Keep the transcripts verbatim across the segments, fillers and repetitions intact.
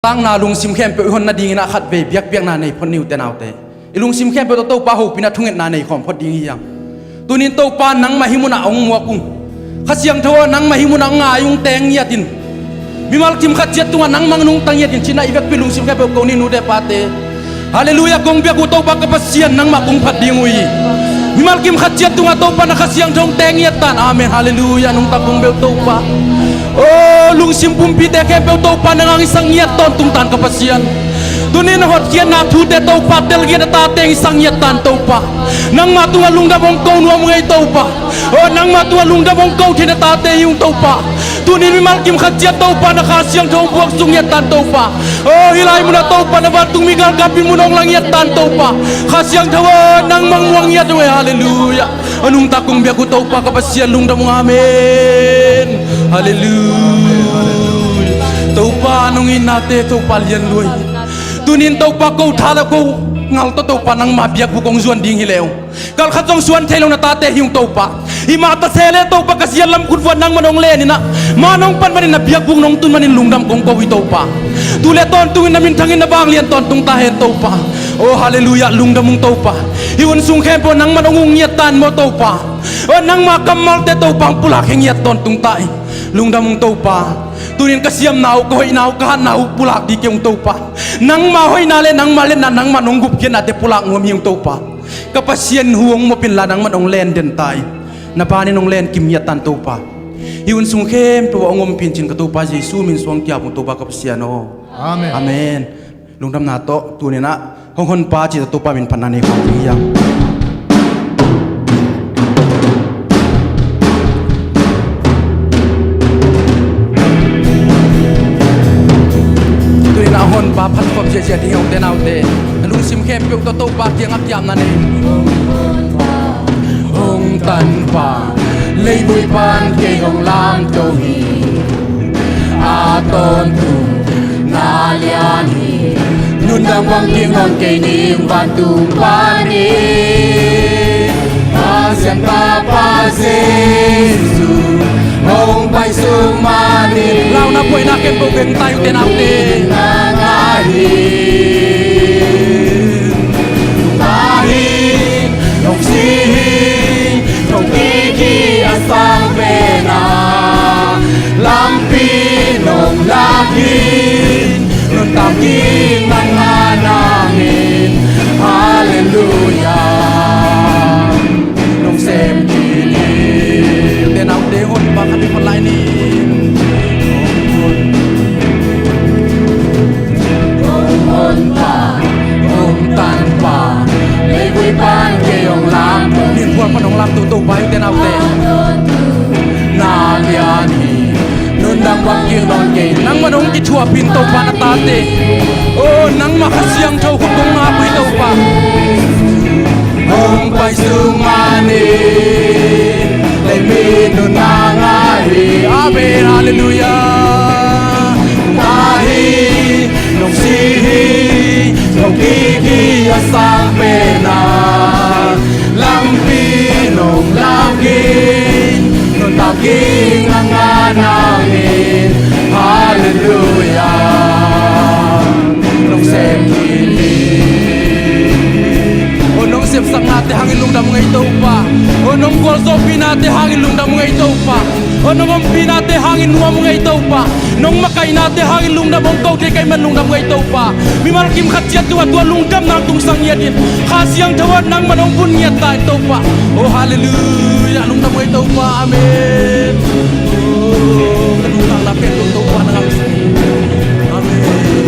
Tangna lungsim khempeuh i hon nadingin ah khatvei biakpiakna nei phot ni uh te naute. I lungsim khempeuh tawh Topa hopihna thungetna nei khawm phot ding hi hang. Tunin Topa nangmah hih munah hong muak ung. Kha Siangtho aw, nangmah hih munah hong ngai ung, teng ngiat in. Mimal kim khat ciat tungah nangmah hong nungta ngiat in, ci-in ah i vekpi lungsim khempeuh ko ni, nute pate. Halleluiah, kong biak uh Topa ka Pasian, nangmah kong phat ding uh hi. Mimal kim khat ciat tungah Topa na Kha Siangtho hong teng ngiat tan. Amen. Halleluiah, nungta kong bia uh Topa. O, lungsim pumpite khempeuh Topa nang hang i sang ngiat tawntung tan ka Pasian. Tunin a hotkhiatna thute Topa telgiat a tate hang i sang ngiat tan Topa. Nangmah tungah lungdam hong ko nuam ung ei Topa. O, nangmah tungah lungdam hong ko theihna tate hi ung Topa. Tunin mimal kim khat ciat Topa na Kha Siangtho hong buak suk ngiat tan Topa. O, hih lai munah Topa na vantungmi galkapte mun hong la ngiat tan Topa. Kha Siangtho aw, nangmah hong muak ngiat ung ei. Halleluiah. A nungta kong biak uh Topa ka Pasian, lungdam ung. Amen. Halleluiah. Topa nong itnate Topa lian lua hi. Tunin Topa ko tha le ko ngal tawh Topa nangmah biakbuk hong zuan ding hi le ung. Kal khat zong suan thei lo na tate hi ung Topa. Hih mah ta se leh Topa ka siat lam khutvuah nangmah nong len in ah, ma nong pan manin na biakbuk nong tun manin lungdam kong ko hi Topa. Tu le tawntungin na minthangin na vanglian tawntung ta hen Topa. O, halleluiah, lungdam ung Topa. Hih hun sung khempeuh nangmah nong ung ngiat tan maw Topa. O, nangmah kammalte Topa hong pulak hi ngiat tawntung ta hi. Lungdam ung Topa. Tunin ka siamna uh, ka hoihna uh, ka hatna uh pulak dih kei ung Topa. Nangmah hoihna le nangmah liatna, nangmah nong gupkhiatnate pulak nuam hi ung Topa. Ka Pasian, hu hong mop inla nangmah nong len den ta hi. Na banin hong len kim ngiat tan Topa. Hih hun sung khempeuh ah hong ompih in ci-in ka Topa Jesu min suang kiap ung Topa ka Pasian aw. Amen. Amen. Lungdamna tawh tunin ah hong honpa cih tawh Topa min phatna nei khawm ding hi hang. Tunin ah honpa phat khawm ziahziah ding hi hang te naute. Na lungsim khempeuh tawh Topa kiangah kiamna nei. Hong tanpa leivui pan kei hong lamto hi. A tawntung na lian hi. Nundang bang kik nawn kei ning vantung panin. Pasian Tapa Jesu hong paisuk manin. Launa buaina khempeuh veng ta hi ute naute. Ngai hi. Ngai hi. Nong si hi. Thokik hi a sang pen a, lampi nong lak hi. Nuntak hi nang a nangin. Halleluiah. Nong sem kik hi. Te naute, honpa khat i phat lai ni. Hong honpa, hong tanpa, leivui pan kei hong lamto. Min phual pan hong lamto Topa hi ute naute. Na lian hi. Nundang bang kik nawn kei. Nangmah nong kithuahpih in Topa na tate. O, nangmah Kha Siangtho khut kong ngak uh hi Topa. Hong paisuk manin. Leimi nunna ngai hi. Amen. Halleluiah. Ngai hi. Nong si hi. Thokik hi a sang pen a, lampi nong lak hi. Nuntak hi nang a nangin. Halleluiah. Nong sem kik hi. O, nong sepsaknate hangin lungdam ung ei Topa. O, nong gualzawhpihnate hangin lungdam ung ei Topa. O, nong ompihnate hangin nuam ung ei Topa. Nong makaihnate hangin lungdam ung, ko thei ka hih man lungdam ung ei Topa. Mimal kim khat ciat tungah tua lungdamna tungsang ngiat in. Kha Siangtho ah nangmah nong vun ngiat ta in Topa. O, halleluiah, lungdam ung ei Topa. Amen. O, ka nuntakna pen Topa na ngam sa hi.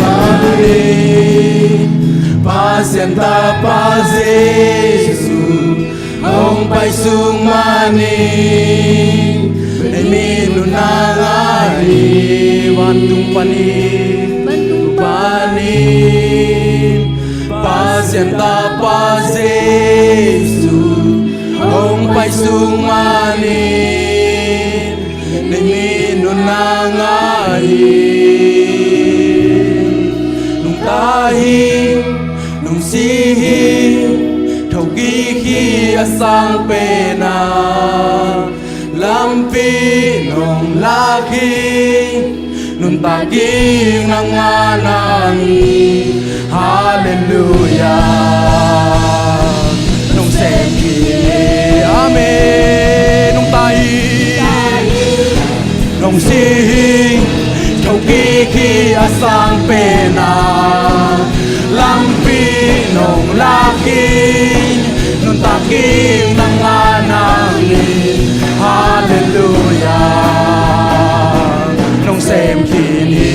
Amen. Pasian Tapa Jesu hong paisuk manin, leimi nunna ngai hi. Vantung panin, vantung panin, Pasian Tapa Jesu hong paisuk manin, leimi nunna ngai hi. Nungta hi, nungsi hi, thokik hi a sang pen a, lampi nong lak hi. Nuntak ing nang mah nang hi. Halleluiah. Nong sem khin hi. Amen. Nong tai hi. Nong si hi. Thokik hi a sang pen a lampi nong lak hi. Nuntak ing nang mah nang hi. Halleluiah. Nong sem khin hi.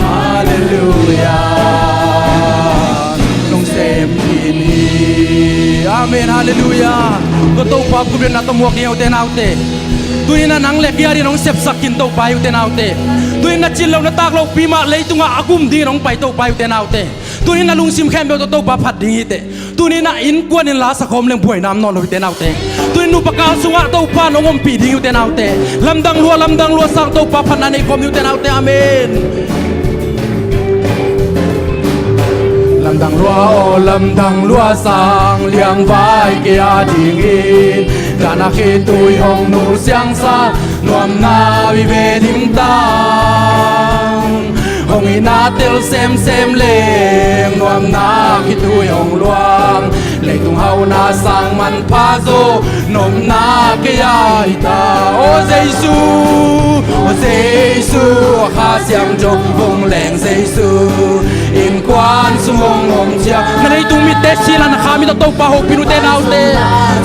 Halleluiah. Nong sem khin hi. Amen. Halleluiah. Tua Topa gupkhiatna tawh muak ding hi ute naute. Tuni-in ah nang le kei a dingin hong sepsak khin Topa hi ute naute. Tuni-in na cin lo na tak lopi mah leitungah a gum dingin hong pai Topa hi ute naute. Tuni-in na lungsim khempeuh tawh Topa phat ding hi teh. Tuni-in ah innkuan in la sakhawm leng buaina om nawn lo hi ute naute. Tuni-in nupa kal sungah Topa in hong ompih ding hi ute naute. Lamdang lua, lamdang lua sang Topa phatna nei khawm ni ute naute. Amen. Lamdang lua aw, lamdang lua sang liangvai kei a dingin, dan a khitui hong nusiangsa nuamna i ve dim ta. Hong itna tel semsem leng nuamna khitui hong luang. Leitung hauna sang manpha zo nopna kei a hi ta. Aw Jesu, aw Jesu, a Kha Siangtho hong leng Jesu, innkuan sung hong om ciang. Na leitung mitte silan a kha mi tawh Topa hopih ute naute.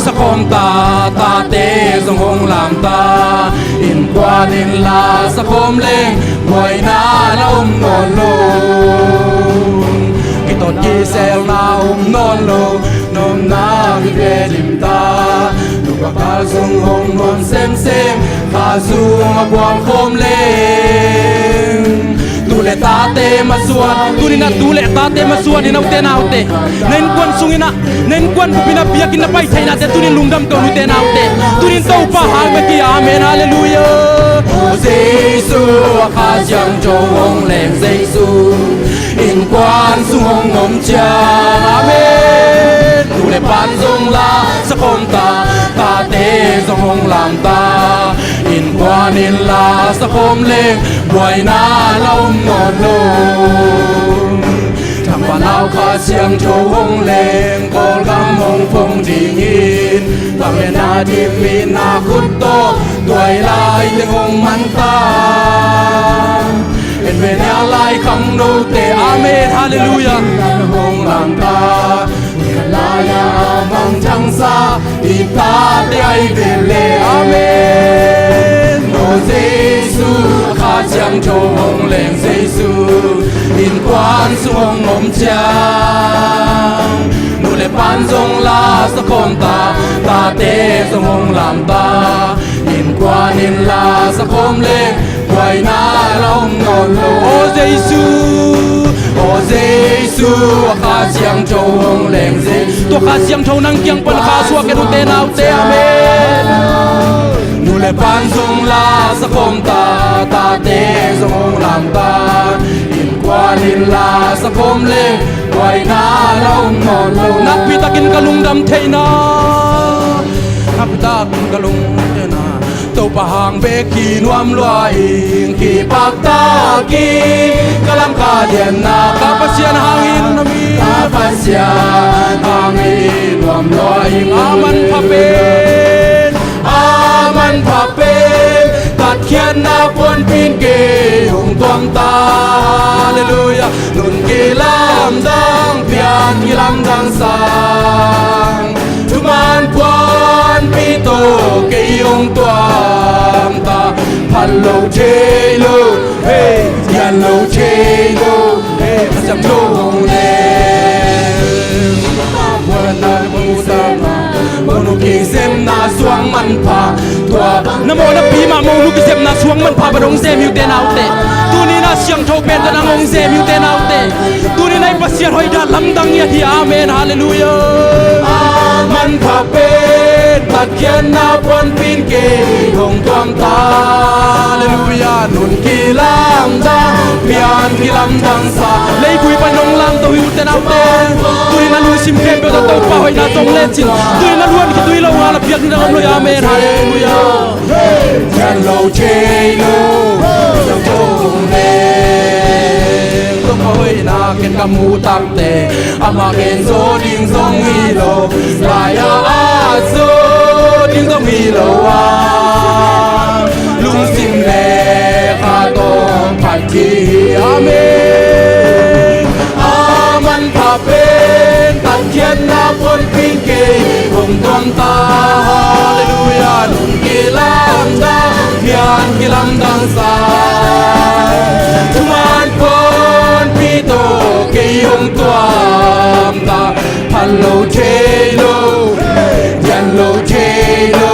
Sakhawm ta, tate zong hong lam ta. Innkuan in la sakhawm leng buaina la om nawn lo. Kitot kiselna om nawn lo. Nopna i ve dim ta. Nupa kal sung hong nuam semsem, kha sung a guang khawm leng. Tu le tate masuan, tuni-in ah tu le tate masuan in ah ute naute. Na innkuan sungin ah, na innkuan bup in ah biakinn na pai theihnate tuni-in lungdam ko ni ute naute. Tuni-in Topa hang bek hi. Amen. Halleluiah. Aw Jesu, a Kha Siangtho hong leng Jesu, innkuan sung hong om ciang. Amen. Tu le pan zong la sakhawm ta, tate zong hong lam ta. Innkuan in la sakhawm leng buaina la om nawn lo. Thangpahnau Kha Siangtho hong leng, Kawlgam hong phong ding hi. Vangliatna, dipmitna khut tawh tuailai teng hong man ta. En ve nia lai khangnote. Amen. Halleluiah. Hong lam ta. Lai-ah a mangthangsa i tate ahi ve leh. Amen. Aw Jesu, a Kha Siangtho hong leng Jesu, innkuan sung hong om ciang. Nu le pan zong la sakhawm ta, tate zong hong lam ta. Innkuan in la sakhawm leng buaina la om nawn lo. Aw Jesu, aw Jesu, a Kha Siangtho hong leng Jesu. Tua Kha Siangtho nang kiang pan kha suak hen ute naute. Amen. Nu le pan zong la sakhawm ta, tate zong hong lam ta. Innkuan in la sakhawm leng buaina la om nawn lo. Nakpi takin ka lungdam theihna, nakpi takin ka lungdam theihna, Topa hang bek hi nuam lua ing. Kipak takin ka lam ka lianna, ka Pasian hang hi nuam ing. Ka Pasian hang hi nuam lua ing. A manpha pen, a manpha pen, tatkhiatna puanpi in kei hong tuam ta. Halleluiah. Nun kilamdang pian kilamdang sang, thuman puanpi tawh kei hong tuam ta. Phat lo thei lo, hei, lian lo thei lo, hei, Kha Siangtho hong leng. Monu kisepna suang manpha, tua bang na mawhnapi mah monu kisepna suang manpha bang hong sem hi ute naute. Tuni-in a siangtho pen tawh nang hong sem hi ute naute. Tuni-in a i Pasian hoihdan lamdang hi a hi. Amen. Halleluiah. A manpha pen tatkhiatna puanpi in kei hong tuam ta. Halleluiah. Nun kilamdang Pian kilamdang sa. Leivui pan nong lamto hi u te nau te. Tuni na lungsim khempeuh tawh Topa hoihna zong lecin, tuni na luan khit uh hi lo ngal a piak ding na om lo hi. Amen. Halleluiah. Thian lo thei lo, Topa hoihna ken ka muh takte, amah ken zo ding zong hi lo, lai-ah a zo ding zong hi lo a, lungsim le kha tawh phat hi. Amen. A manpha pen tatkhiatna puanpin kei hong tuam ta. Halleluiah. Lung kilamdang, pian kilamdang sa, thuman puanpi tawh kei hong tuam ta. Phan lo thei lo, dian lo thei lo,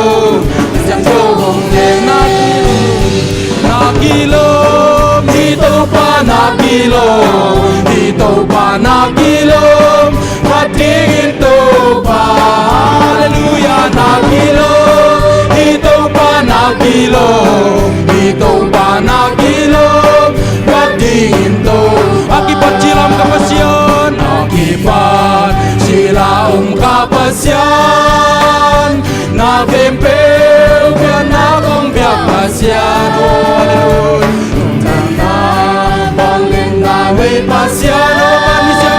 Siangtho hong neng na kilawm, na kilawm, hi Topa na kilawm, hi Topa na kilawm, phat dingin Topa. Halleluiah. Na kilawm, hi Topa na kilawm, hi Topa na kilawm, phat dingin Topa. A kipat cilam ka Pasian, a kipat cila om ka Pasian, na khempeuh pianna kong piak Pasian. Oh, halleluiah. Pasian, oh, Pasian,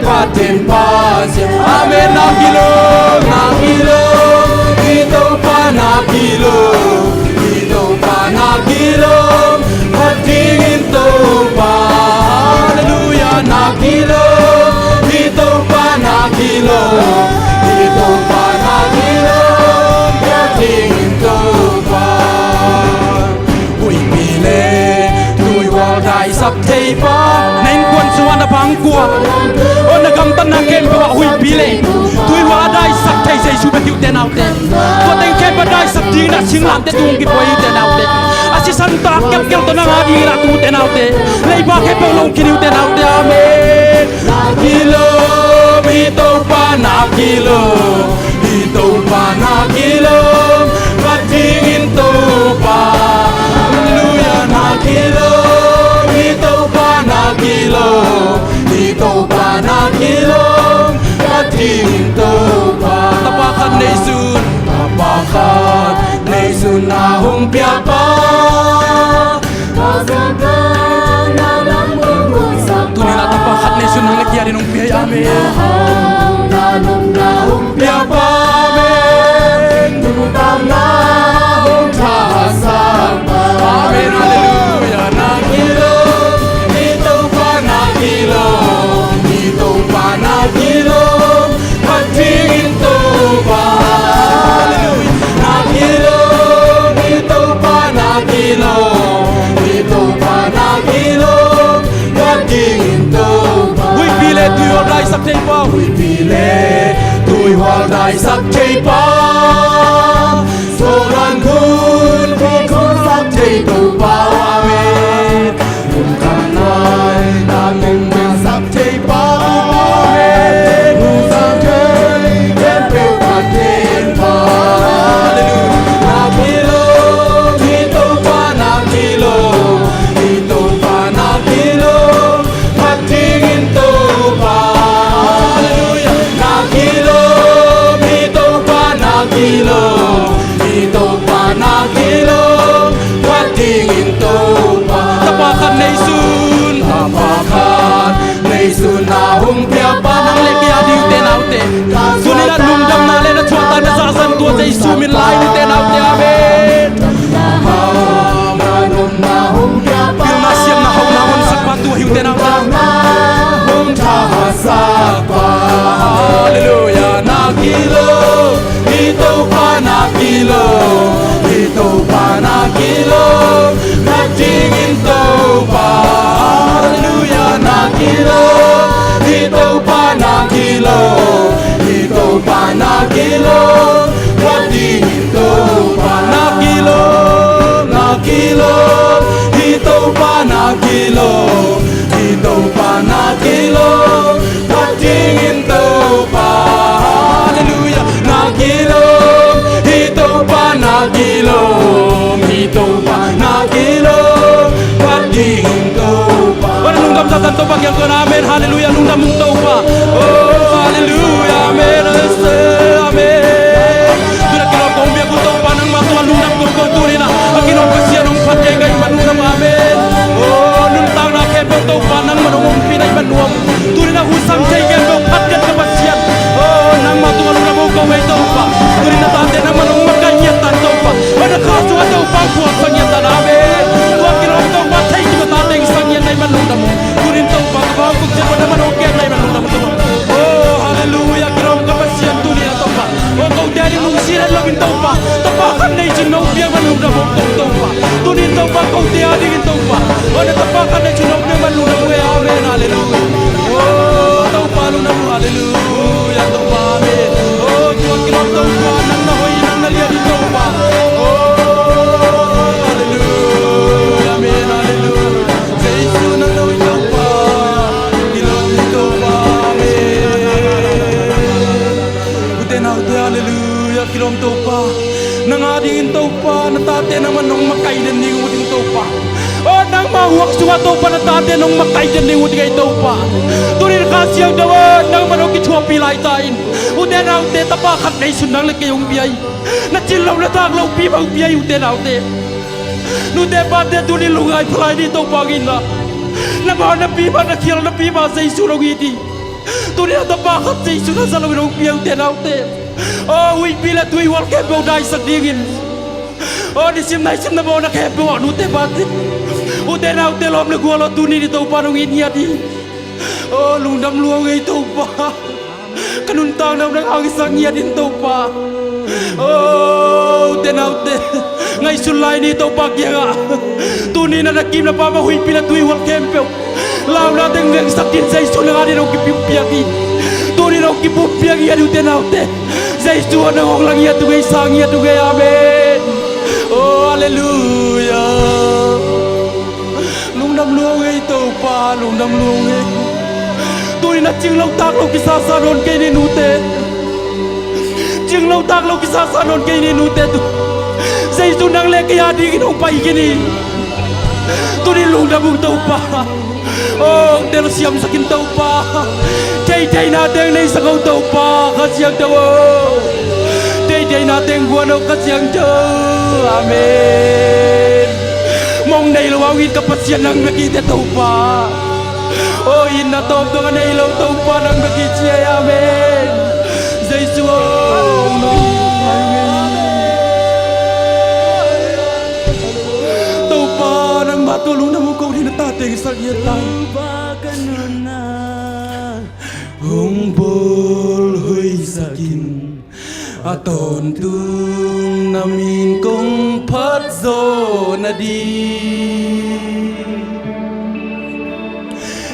Pasian, Pasian. Amen. Na kilawm, na kilawm, hi Topa na kilawm, hi Topa na kilawm, phat dingin Topa. Halleluiah. Na kilawm, hi Topa na kilawm, hi Topa na kilawm, phat dingin Topa. Huihpi le tuihual daisak thei pa, na innkuan sungah, na bangkua, oh, na gamtatna khempeuh ah huihpi le tuihual a daisak thei Jesu bek hi u te nau te. Tua teng khempeuh a daisak dingin a singlamteh tung kipua hi u te nau te. A sisan tak kelkel tawh nang a dingin a tung u te nau te. Leiba khempeuh longkhin hi u te nau te. Amen. Na kilawm, hi Topa na kilawm, hi Topa na kilawm, phat dingin Topa. Halleluiah. Na kilawm, hi Topa na kilawm, hi Topa na kilawm, phat dingin Topa. Tapa khat neisun, tapa khat neisun na hong pia pa. Tuni na tapa khat neisun nang le kei a dingin hong pia hi. Amen. Hong pia pa, amen. Nuntakna hong thahatsak pa, amen. Halleluiah. Na kilawm, hi Topa na kilawm, hi Topa na kilawm, phat dingin Topa. Halleluiah. Na kilawm, hi Topa na kilawm, hi Topa na kilawm, phat dingin Topa. Huihpi le tuihual daisak thei pa, huihpi le tuihual daisak thei pa, sawlan hun khuasak thei Topa. Amen. Nuntakna nang nungsak thei pa, nungsak thei khempeuh phat dingin pa. Halleluiah. Na kilawm, hi Topa na kilawm, hi Topa na kilawm, phat dingin Topa. Halleluiah. Na kilawm, hi Topa na kilawm, hi Topa na kilawm, phat dingin Topa. Tapa khat neisun, tapa khat neisun na hong pia pa, nang le kei a ding u te nau te. Tuni na lungdamna le na thuakna na zahzah tua Jesu min la hi u te nau te. Amen. Pilna siamna hauhna honsak pa tua hi u te nau te. Halleluiah. Na kilawm, hi Topa na kilawm, hi Topa na kilawm, phat dingin Topa. Halleluiah. Na kilawm, hi Topa na kilawm, hi Topa na kilawm, phat dingin Topa. Na kilawm, na kilawm, hi Topa na kilawm, hi Topa na kilawm, phat dingin Topa. Halleluiah. Na kilawm, hi Topa na kilawm, hi Topa na Topa kiang kong, amen, halleluiah, lungdam ung Topa. Oh, halleluiah, amen, amen. Tuni-in a kilawm kong biak uh Topa, nangmah tungah lungdam kong ko, tuni-in a kilawm Pasian hong phat kei ka hih man lungdam, amen. Oh, nuntakna khempeuh Topa, nangmah hong ompihna hih man lungdam. Tuni-in a husang thei khempeuh phat kei ka Pasian. Oh, nangmah tungah lungdam hong ko ei Topa. Tuni-in a tate nangmah hong makaih ngiat tan Topa. Oh, na kha sungah Topa hong puaksak ngiat tan, amen. Tua kilawm Topa, thei kip a tate hong sang ngiat na hih man lungdam ung. Tuni-in Topa, ka bang kong ciat tua na man hong kem na hih man lungdam ung Topa. Oh, halleluiah, kilawm ka Pasian tuni-in a Topa. Oh, kote ading lungsim het loin Topa, tapa khat nei cin nong piak man lungdam ung Topa. Tuni-in Topa, kote adingin Topa, oh, na tapa khat nei cin nong piak man lungdam ung e, amen, halleluiah. Oh, Topa lungdam ung, halleluiah, Topa, amen. Oh, tua kilawm Topa, nang na hoih, nang na lian hi Topa. Oh, halleluiah, amen, halleluiah. Jesu nang na hoih Topa, kilawm hi Topa, amen. Ute naute, halleluiah, kilawm Topa. Nang adingin Topa, na tate nangmah nong makaih den ding uh ding Topa. Oh, nangmah huang sungah Topa, na tate nong makaih den ding uh ding ei Topa. Tuni-in Kha Siangtho aw, nangmah nong kithuahpih lai ta in. Ute naute, tapa khat nei sun nang le kei hong pia hi. Na cin loh na tak lohpi bang pia hi ute naute. Nute pate tuni lungngai pha lai ni Topa hong itna. Na mawhnapi mah, na khialnapi mah Jesu hong it hi. Tuni-in a tapa khat Jesu na za loin hong pia ute naute. Oh, huihpi le tuihual khempeuh daisak dingin. Oh, nisim naisim na mawhna khempeuh ah nute pate, ute naute lawm le gual aw, tuni-in Topa hong it ngiat hi. Oh, lungdam lua ung ei Topa. Ka nuntakna uh nang hong hisak ngiat in Topa. Oh, ute naute, ngaihsun lai ni Topa kiangah. Tuni-in a na kim na pam a huihpi le tuihual khempeuh launa teng vengsak dingin Jesu nang adingin hong kipumpiak hi. Tuni-in hong kipumpiak hi a, ute naute. Jesu aw, nang hong la ngiat ung ei, sa ngiat ung ei, amen. Oh, halleluiah. Lungdam lua ung ei Topa, lungdam lua ung ei. Tuni-in a cing loh tak loh kisasa nawn kei ni nute. Cing loh tak loh kisasa nawn kei ni nute tu. Jesu nang le kei adingin hong pai khin hi. Tuni-in lungdam ung Topa. Oh, telsiamsak in Topa. Theihtheihna teng neisak o Topa, Kha Siangtho aw. Theihtheihna teng guan o Kha Siangtho. Amen. Mong nei lo a hong it ka Pasian nang bek hi teh Topa. Oh, itna tawm dong a nei lo Topa nang bek hi ci ei, amen. Jesu aw, Topa nangmah tungah lungdam hong ko dingin na tate hong hisak ngiat ta in. Topa ka nunna hong bawl hoihsak in. A tawntung na min kong phat zawh nading.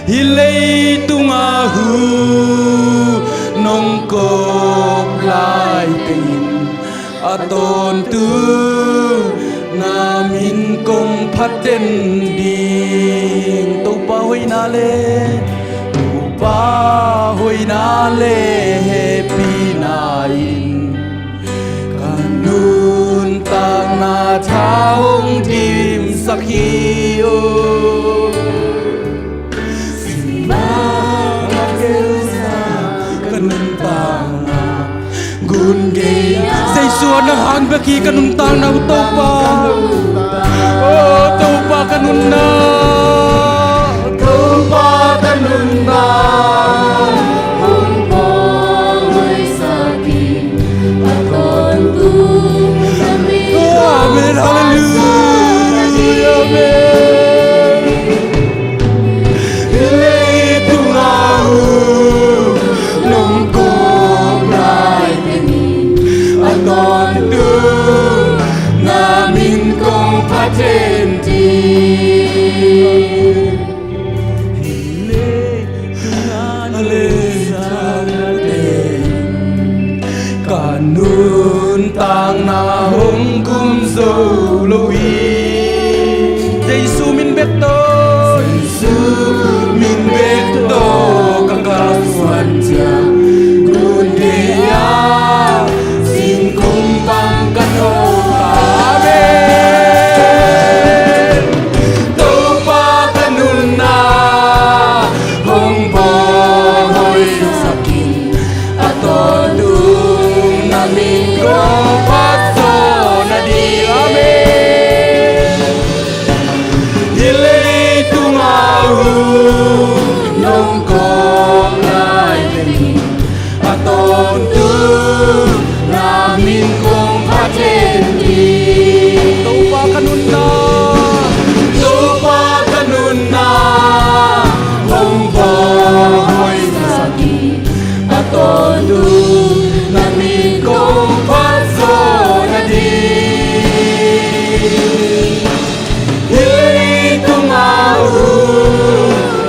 Hih leitung a hun hong kawk lai teng in a tawntung na min kong phat den ding. Topa hoihna le, Topa hoihna le hehpihna in ka nuntakna tha hong dimsak hi o. Simah a gelsa ka nuntakna gun gei. Jesu aw, nang hang bek hi ka nuntakna uh Topa. Oh, Topa ka nunna. Topa ka nunna. Hong bawl hoihsak in. A tawntung na min. Oh, amen, halleluiah, amen. Hih leitung a hun hong kawk lai teng in a tawntung na min kong phat den ding. Hih leitung a leitang na teng ka nuntakna hong gum zo lo hi. Jesu min bek tawh, Jesu min bek tawh ka kalsuan ciang gun gei-a singkung bang ka tho. Amen. Topa ka nunna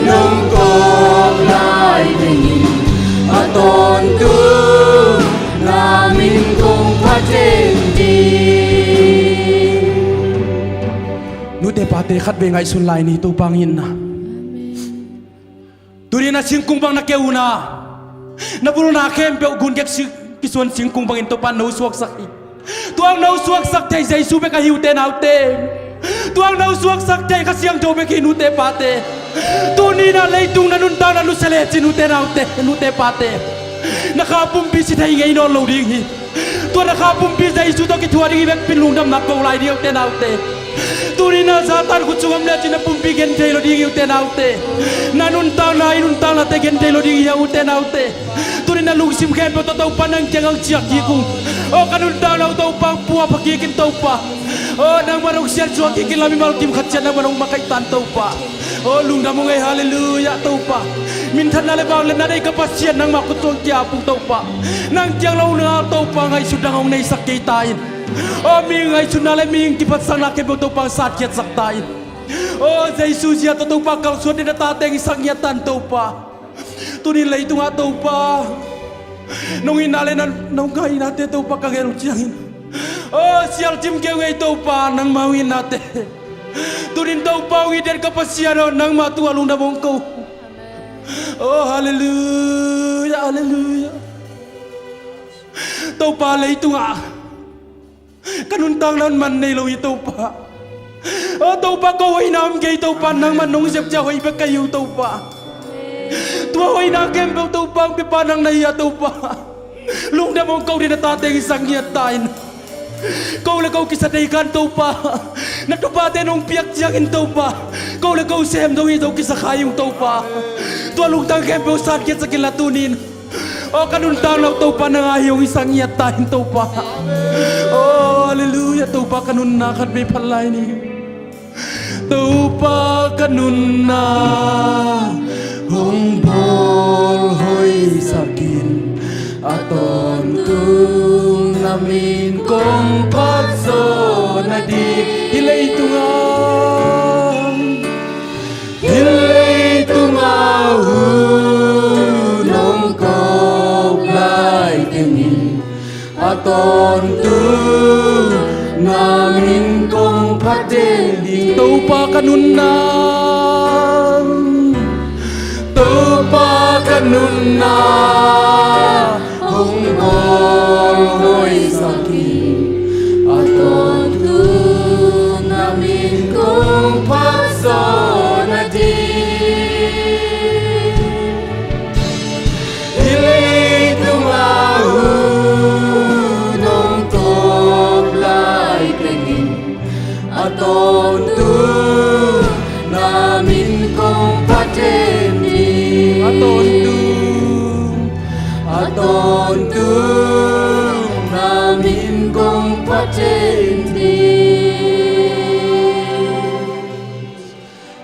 Nong kawk lai tengin a tawntung na min kong phat ding. Nute pate khat vei ngaihsun lai ni, Topa hong itna. Tuni-in a singkung bang na ke uh na, na bulna khempeuh gun kek si-, kisuan singkung bangin Topa no suaksak hi. Tua hong no suaksak thei Jesu bek ahi, ute naute. Tua hong no suaksak thei Kha Siangtho bek hi, nute pate. Tuni-in a leitung na nuntakna nusia lecin, ute naute, nute pate, na kha pumpi si thei ngei nawn lo ding hi. Tua na kha pumpi Jesu tawh kithuah ding hi vekpi-in lungdamna ko lai ding hi, ute naute. Tuni-in a Satan khut sung om lecin na pumpi gen thei lo ding hi, ute naute. Na nuntakna, i nuntaknate gen thei lo ding hi, ute naute. Tuni-in a lungsim khempeuh tawh Topa nang kiangah hong ciah kik ung. Aw ka nuntakna uh Topa hong puahpha kik in Topa. Aw nangmah hong siansuah kik inla mimal kim khat ciat nangmah hong makaih ta in Topa. Aw lungdam ung ei, halleluiah Topa. Minthanna le vangliatna nei ka Pasian, nangmah khut sung hong kia-ap ung Topa. Nang kiang lo ngal Topa ngaihsutna hong neisak kei ta in. Aw mihing ngaihsutna le mihing kiphatsakna khempeuh Topa hong satkhiatsak ta in. Aw Jesu zia tawh Topa kalsuan dingin na tate hong hisak ngiat ta in Topa. Tuni leitungah Topa nong itna le na, nong ngaihnate Topa ka gen uh ciangin, aw sialcim kei ung ei Topa, nangmah hong itnate. Tuni-in Topa hong it den ka Pasian aw, nangmah tungah lungdam hong ko. Aw halleluiah, halleluiah. Topa leitungah ka nuntakna in man nei lo hi Topa. Aw Topa ko hoihna om kei Topa, nangmah nong sepcia hoih bek ka hi uh Topa. Tua hoihna khempeuh Topa hong piapa nang na hi a Topa. Lungdam hong ko dingin na tate hong hisak ngiat ta in. Ko le ko kisa thei kha in Topa. Na thuphate nong piak ciangin Topa, ko le ko sem zo hi zo kisa kha hi ung Topa. Tua lungtang khempeuh satkhiatsak inla tuni-in aw ka nuntakna uh Topa nang a hi hong hisak ngiat ta in Topa. Aw halleluiah, Topa ka nunna khat vei phat lai ni. Topa ka nunna hong bawlhoihsak in, a tawntung na min kong phat zawh nading. Hih leitungah Hih leitungah hun hong kawk lai tengin a tawntung na min kong phat den ding. Topa ka nunna, Topa ka nunna hong bawlhoihsak in, a tawntung na min kong phat zawh nading. Hih leitungah hun hong tawp lai tengin a tawntung na min kong phat den ding. A tawntung, a tawntung na min kong phat den ding.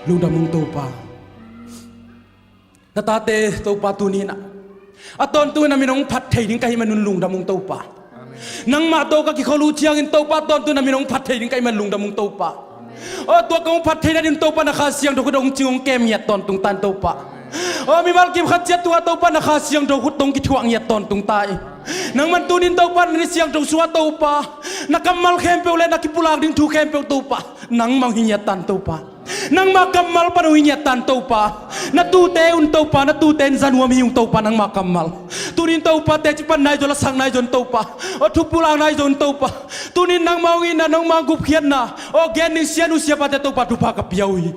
Lungdam ung Topa. Na tate Topa tuni-in ah a tawntung na min hong phat thei ding ka hih manun lungdam ung Topa. Nangmah tawh ka kikhol uh ciangin Topa tawntung na min hong phat thei ding ka hih man lungdam ung Topa. Aw tua kong phat theihna ding Topa na Kha Siangtho khut hong cing hong kem ngiat tawntung ta in Topa. Aw mimal kim khat ciat tungah Topa na Kha Siangtho khut hong kithuah ngiat tawntung ta in. Nangman tuni-in Topa na Ni Siangtho sungah Topa na kammal khempeuh le na kipulak ding thu khempeuh Topa nangmah hong hi ngiat ta in Topa. Nangmah kammal pan hong hi ngiat ta in Topa. Na tuute un Topa, na tuute in za nuam hi ung Topa nangmah kammal. Tuni-in Topa teci panna ahi zong, lasak na ahi zong Topa, aw thupulak na ahi zong Topa, tuni-in nangmah hong itna, nangmah hong gupkhiatna, aw gen ding sia nu siapate Topa thupha ka pia uh hi.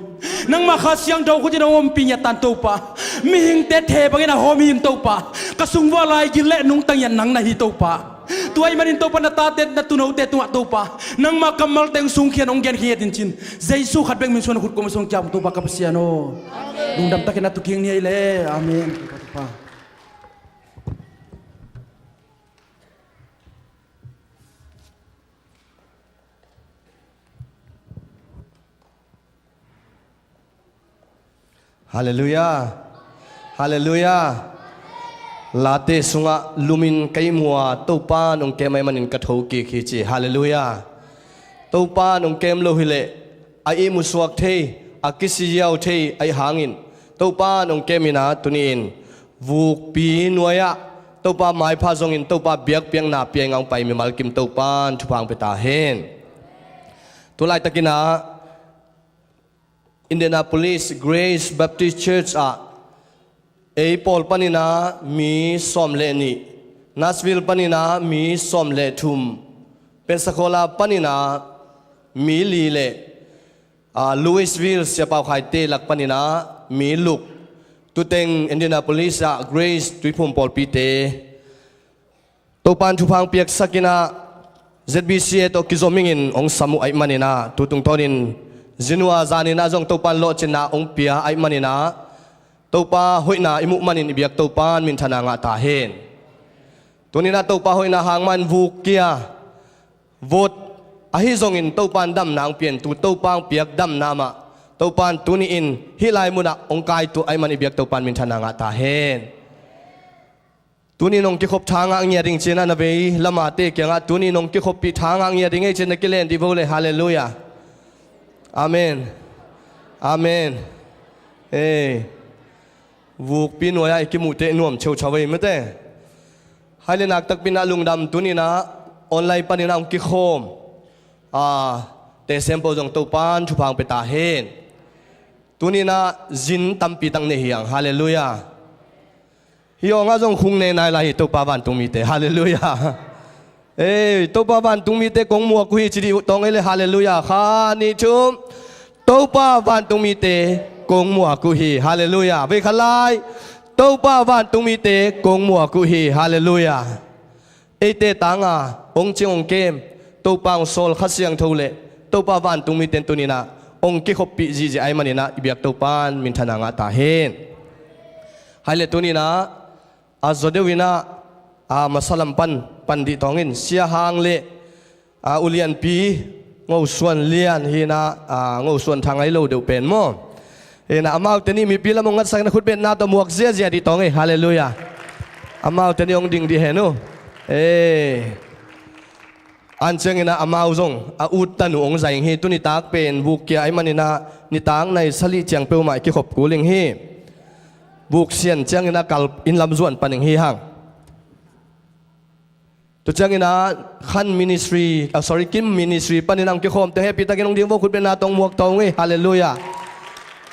Nangmah Kha Siangtho khut in hong ompih ngiat ta in Topa. Mihingte thei bangin a hawm hi in Topa. Ka sung vua lai gil le nungta ngiat nang na hi Topa. Tua ahih manin Topa na tate na tuunote tungah Topa nangmah kammalte hong sungkhia in hong genkhia ngiat in cin. Jesu khat bek min suang na khut kuama sung kiam Topa ka Pasian aw. Lungdam takin na tuukhia ni ei le. Amen. Topa, Topa. Halleluiah. Halleluiah. Late sungah lumin ka ihmu a, Topa nong kem ahih manin ka thokik hi ci. Halleluiah. Topa nong kem lo hileh a ihmu suak thei, a kisiau thei ahi hangin Topa in hong kem in ah tuni-in vukpi nuai-ah Topa maipha zongin Topa biakpiakna pia-in ah hong pai mimal kim Topa in thupha hong pia ta hen. Tu laitakin ah Indianapolis Grace Baptist Church ah ei pawl panin ah mi sawm le nih, Nashville panin ah mi sawm le thum, Pensacola panin ah mi li le, ah, Louisville Sia Pau Khai te lak panin ah mi luk, tuteng Indianapolis ah Grace Tuiphum pawlpite Topa in thupha hong piaksak in ah Z B C A tawh kizom ingin hong sam uh ahih manin ah tu tungtawnin zinua zanin ah zong Topa in lawhcinna hong pia ahih manin ah Topa hoihna i muh manin i biak Topa in minthanna ngah ta hen. Tuni-in ah Topa hoihna hang mah in vuk kia vot ahi zongin Topa in damna hong pia-in tu Topa hong piak damna mah Topa in tuni-in hih lai munah hong kaituah ahih manin i biak Topa in minthanna ngah ta hen. Tuni-in hong kikhop tha ngah ngiat ding ci-in ah na vei lamate kiangah tuni-in hong kikhoppih tha ngah ngiat ding ei ci-in na kilen dih vo le. Halleluiah. Amen. Amen. Ei, vukpi nuai-ah i kimuhte nuam cheuchau ei mate. Hai le nak takpi-in ah lungdam. Tuni-in ah online panin ah hong kikhawm a, te sempo zong Topa in thupha hong pia ta hen. Tuni-in ah zin tampi tak nei hi hang. Halleluiah. Hih awngah zong khung ne nai lai hi Topa vantung mite. Halleluiah. Ei, Topa vantung mite kong muak uh hi ci dih uh tawng ei le. Halleluiah. Khat, nih, thum. Topa vantung mite kong muak uh hi. Halleluiah. Vei khat lai. Topa vantung mite kong muak uh hi. Halleluiah. Eite tanga hong cing hong kem Topa hong sawl Kha Siangtho le Topa vantung mite in tuni-in ah hong kikhoppih zihziah ahih manin ah i biak Topa in minthanna ngah ta hen. Hai le tuni-in ah a zaw deuh in ah a masa lam pan pan dih tawng in Sia Hang le a, U Lianpi, Ngo Suan Lian hi-in ah, a, Ngo Suan Thang ahi lo deuh pen maw. Hi-in ah amaute nih mipi lam hong ngatsak in ah khutbetna tawh muak ziazia dih tawng ei. Halleluiah. Amaute nih hong ding dih hen uh. Ei. An ciangin ah amau zong a uttan uh hong zaing hi. Tu nitak pen vuk kia ahih manin ah nitak nai sali ciang peuhmah i kikhop kul ing hi. Vuk sian ciangin ah kal inn lam zuan pan ing hi hang. Tua ciangin ah Khan Ministry, ah, sorry, Kim Ministry panin ah hong kikhawmte hehpihtakin hong ding vo, khutbetna tawh hong muak tawng ei. Halleluiah.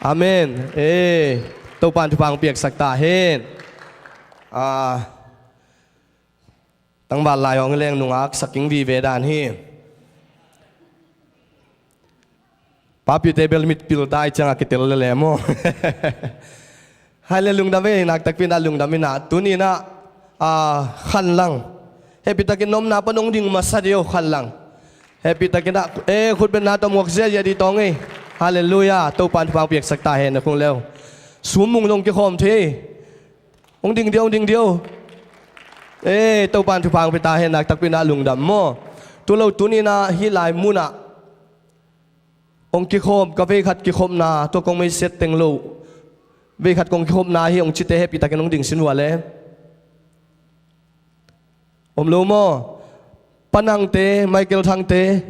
Amen. Eh, Topa in thupha hong piaksak ta hen. Ah, tangval lai hong leng nungak sak ing vive dan hi. Papite bel mitpil ta ahih ciangah kitel lele maw. Hai le lungdam ei, nak takpi-in ah lungdam in ah. Tuni-in ah, ah, Khan Lang. Hehpihtakin na omna pan hong ding masa dih o, Khan Lang. Hehpihtakin ah, eh, khutbetna tawh muak ziazia dih tawng ei. Halleluiah. Topa in thupha hong piaksak ta hen na khung leu. Sum mung zong kikhawm thei. Hong ding dih o, hong ding dih o. Eh, Topa in thupha hong pia ta hen, nak takpi-in ah lungdam maw. Tu lo tuni-in ah hih lai munah hong kikhawm, ka veikhat kikhopna, tua kong mei siat teng lo. Veikhat kong kikhopna hi hong cite hehpihtakin hong ding sin vua le. Om lo maw? Pa Nangte, Michael Thangte,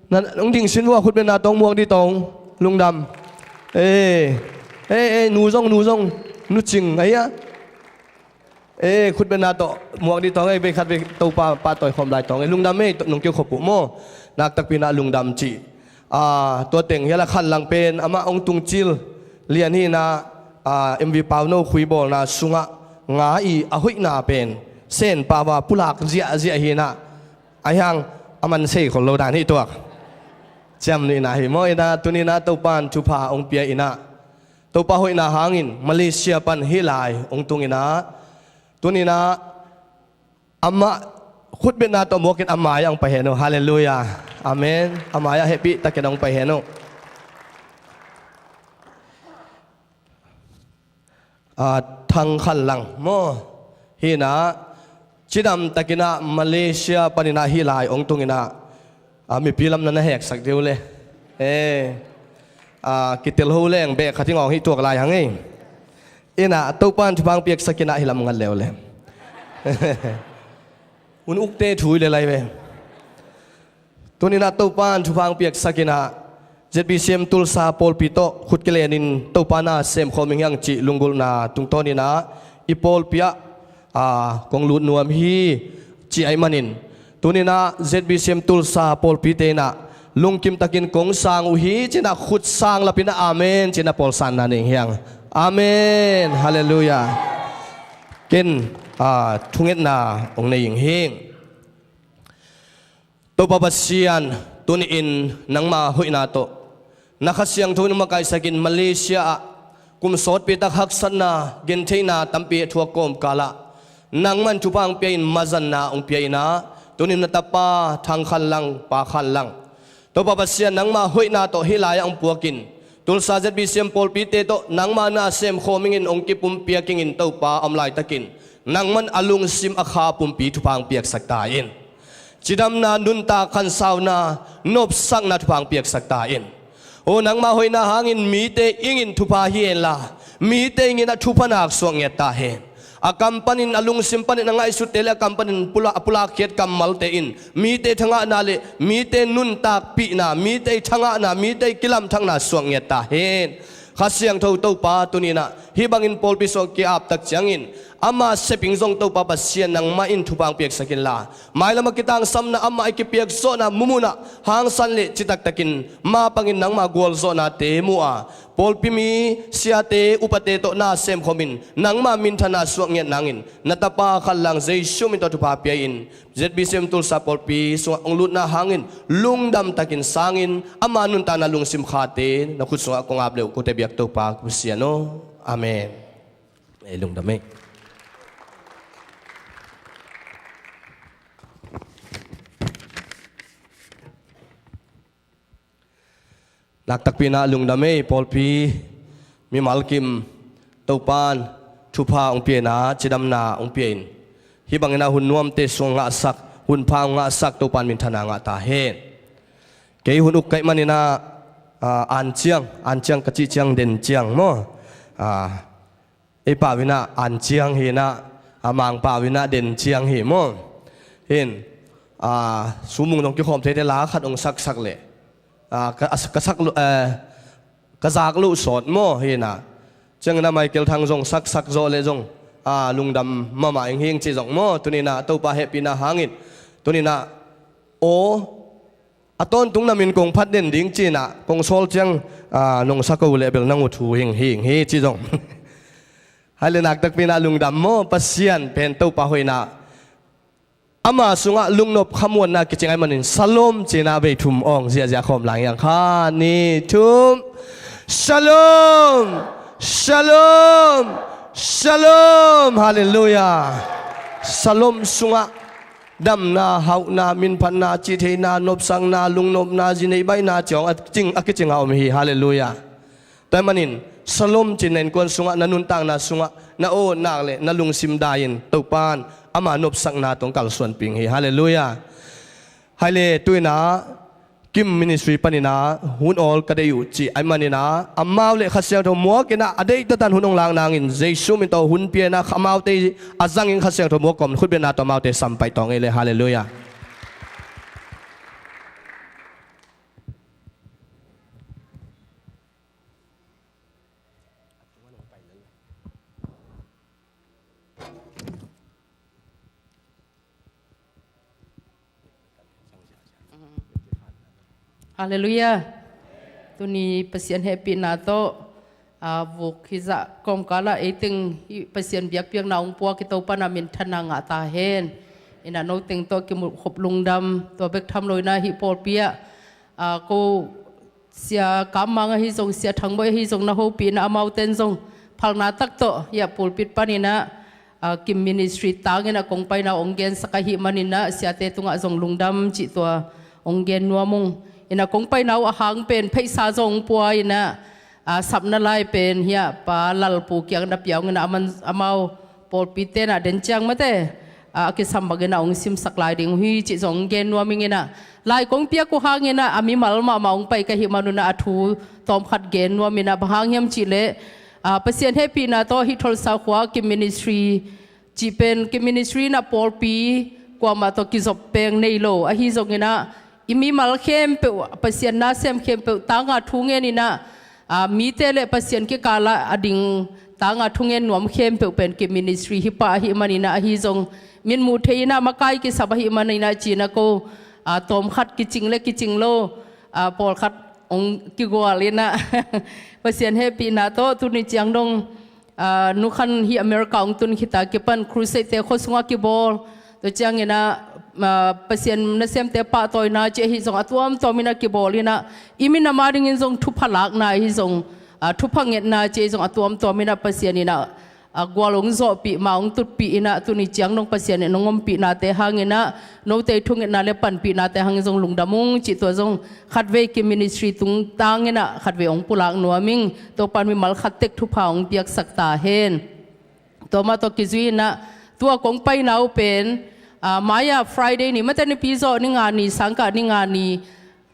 na hong ding sin vua, khutbetna tawh hong muak dih tawng, lungdam. Eh, eh, eh, nu zong, nu zong, nu Cing, ahi a. Eh, khutbetna tawh muak dih tawng, eh, veikhat vei Topa pahtawi khawm lai tawng, eh, lungdam ei, nong kikhop uh maw. Nak takpi-in ah lungdam cih. Ah, tua teng hi a la Khan Lang pen, amah hong tungcil lian hi-in ah, ah, M V Pauno khuibawlna sungah nga i a hoihna pen, Sen Pau a pulak ziahziah hi-in ah, ahi hang a man sei khol lo dan hi tuak. Ciamnuihna hi maw in ah, tuni-in ah Topa in thupha hong pia in ah, Topa hoihna hangin Malaysia pan hih lai hong tung in ah, tuni-in ah amah khutbetna tawh muakin a mai-ah hong pai hen uh. Halleluiah. Amen. A mai-ah hehpihtakin hong pai hen uh. Ah, Thang Khan Lang maw. Hi-in ah, cidamtakin ah Malaysia panin ah hih lai hong tung in ah, ah, mipi lam na na heksak dih uh le. Eh, ah, kitel ho leng beh khat hi ngawng hi tuak lai hang ei. In ah, Topa in thupha hong piaksak in ah hih lam ngat leuleu. Hun ukte thu hi le lai ve. Tuni-in ah Topa in thupha hong piaksak in ah, Z B C M Tulsa pawlpi tawh khut kilenin Topa na semkhawm ing hiang cih lunggulhna tungtawninah i pawlpi ah, aa, kong lut nuam hi cih ahih manin, tuninah Z B C M Tulsa pawlpite inah lungkim takin kong sang uh hi cinah khut sang lapinah amen cinah pawlsanna nei ing hiang. Amen. Halleluiah. Ken, aa, thungetna hong nei ing hi. Topa Pasian, tuni-in nangma hoihna tawh na Kha Siangtho in hong makaisakin Malaysia ah kum sawtpi tak haksatna, gentheihna tampi a thuak kawmkalah nangman thupha hong pia-in mazanna hong pia-inah, tuni-in na tapa Thang Khan Lang, Pa Khan Lang, Topa Pasian, nangma hoihna tawh hih lai-ah hong puakin Tulsa Z B C M pawlpite tawh nangma na semkhawm ingin hong kipumpiak ingin Topa a om laitakin nangman a lungsim a kha pumpi thupha hong piaksak ta in. Cidamna, nuntak, khansauna, nopsakna thupha hong piaksak ta in. Aw, nangma hoihna hangin mite ingin thupha hi henla, mite ingin a thupha nak suak ngiat ta hen. A kam panin, a lungsim panin a ngaihsutte le a kam panin pula-, a pulakkhiat kammalte in mite thangahna le mite nuntakpihna, mite thangahna, mite kilamthakna suak ngiat ta hen. Kha Siangtho Topa, tuninah hih bangin pawlpi sung ki-ap tak ciangin ama seping zong Topa Pasian nangmah in thupha hong piaksak inla, mailam a kitangsamna amah i kipiak zawhna mumunah hangsan le citaktakin ma pangin nangma gualzawhnate mu a, pawlpi mi, siate, upate tawh na semkhawmin nangma minthanna suak ngiat nangin na tapa Khan Lang Jesu min tawh thupha pia-in Z B C M Tulsa pawlpi sungah hong lutna hangin lungdam takin sangin ama nuntakna lungsim khate na khut sungah kong ap le uh, kote biak Topa Pasian aw. Amen. Ei lungdam ei. Naktakpi inah lungdam ei, pawlpi mimal kim Topan thupha hong pia-inah cidamna hong pia-in, hih bangin ah hun nuamte sung ngahsak, hun pha hong ngahsak Topan minthanna ngah ta hen. Kei hun uk ka hih maninah, ah, anciang, anciang ka cih ciang den ciang maw? Ah, ei pau inah anciang hi inah, a Mang pau inah den ciang hi maw? Hin, a, sumung dong kikhawm theite la khat hong saksak leh, a, ka, a, ka sak lo, eh, ka zak loh sawt maw? Hi inah, ciangin a Michael Thang zong saksak zawh leh zong, a, lungdam mahmah ing hing cih zong maw? Tuni inah Topa hehpihna hangin, tuni inah aw, a tawntung na min kong phat den ding ci inah kong sawl ciang, a, nong sa ko leh bel nang uh thu hing hing hi ci zong. Hai le naktakpi inah lungdam maw, Pasian pen Topa hoihna. Ama sungah lungnop khamuanna kicing ahih manin Shalom ci inah vei thum awng ziahziah khawm lai hiang, khat, nih, thum. Shalom, Shalom, Shalom. Halleluiah. Shalom sungah damna, hauhna, minphatna, cihtheihna, nopsakna, lungnopna, zi neih baihna ciang a cing, a kicing a om hi. Halleluiah. Tua ahih manin Shalom ci-in na innkuan sungah, na nuntakna sungah, na aw nak le na lungsim dai-in Topan ama nopsakna tawh kalsuanpih ing hi. Halleluiah. Hai le tu inah Kim Ministry paninah hun awl ka deih uh cih ahih maninah amau le Kha Siangtho muak inah a deih tatan hun hong lak nangin Jesu min tawh hun pia inah amaute a zangin Kha Siangtho muak kawm khutbetna tawh amaute sampaih tawng ei le. Halleluiah. Halleluiah. Tuni Pasian hehpihna tawh, a, vuk hizah kawmkalah eiteng hih Pasian biakpiakna hong puak i Topa na minthanna ngah ta hen. Inah noteng tawh kimuhkhop lungdam, tua bek tham lo inah hih pawlpi ah, a, ko Sia Kam Mang ahi zong, Sia Thang Bawi ahi zong na hopih inah amaute in zong phalna tak tawh hih a pulpit paninah, a, Kim Ministry tangin a kong paina uh hong gensak ahih maninah siate tungah zong lungdam cih tua hong gen nuam ung. Inah kong paina uh a hang pen pheisa zong hong pua inah, a, sapna lai pen hih a Pa Lal Pu kiang na pia ung inah aman, amau pawlpite inah den ciang mate, a, a kisam bangin a hong simsak lai ding uh hi cih zong hong gen nuam ing inah. Lai kong piak uh hang inah a mimal mahmah hong pai ka hih man un ah a thu tawmkhat gen nuam inah, bang hang hiam cih leh, a, Pasian hehpihna tawh hih Tulsa khua Kim Ministry cih pen, Kim Ministry inah pawlpi kuamah tawh kizop peng nei lo ahi zong inah, I mimal khempeuh, Pasian nasem khempeuh, tanga thungen in ah, aa, mite le Pasian kikal ah a ding tanga thungen nuam khempeuh pen Kim Ministry hi pah ahih manin ah, ahi zong min muh thei in ah makai kisap ahih manin ah ci-in ah ko, aa, tawmkhat kicing le kicing lo, aa, pawlkhat hong kigual in ah Pasian hehpihna tawh tuni ciang dong, aa, Nu Khan hih America hong tun khit a kipan crusade-te khua sungah kibawl. Tua ciangin ah, aa, Pasian nasemte pahtawina cih ahi zong a tuamtuam in ah kibawl in ah, i minam a dingin zong thupha lakna ahi zong, aa, thupha ngetna cih ahi zong a tuamtuam in ah Pasian in ah, aa, gual hong zawhpih, ma hong tutpih in ah tuni ciang dong Pasian in hong ompihnate hangin ah, note i thungetna le panpihnate hangin zong lungdam ung cih tua zong khatvei Kim Ministry tungtang in ah khatvei hong pulak nuam ing. Topa'n mimal khat tek thupha hong piaksak ta hen. Tua mah tawh kizui in ah, tua kong paina uh pen, aa, mai-ah Friday ni, mate nipi zawh ni nga ni, sangkah ni nga ni,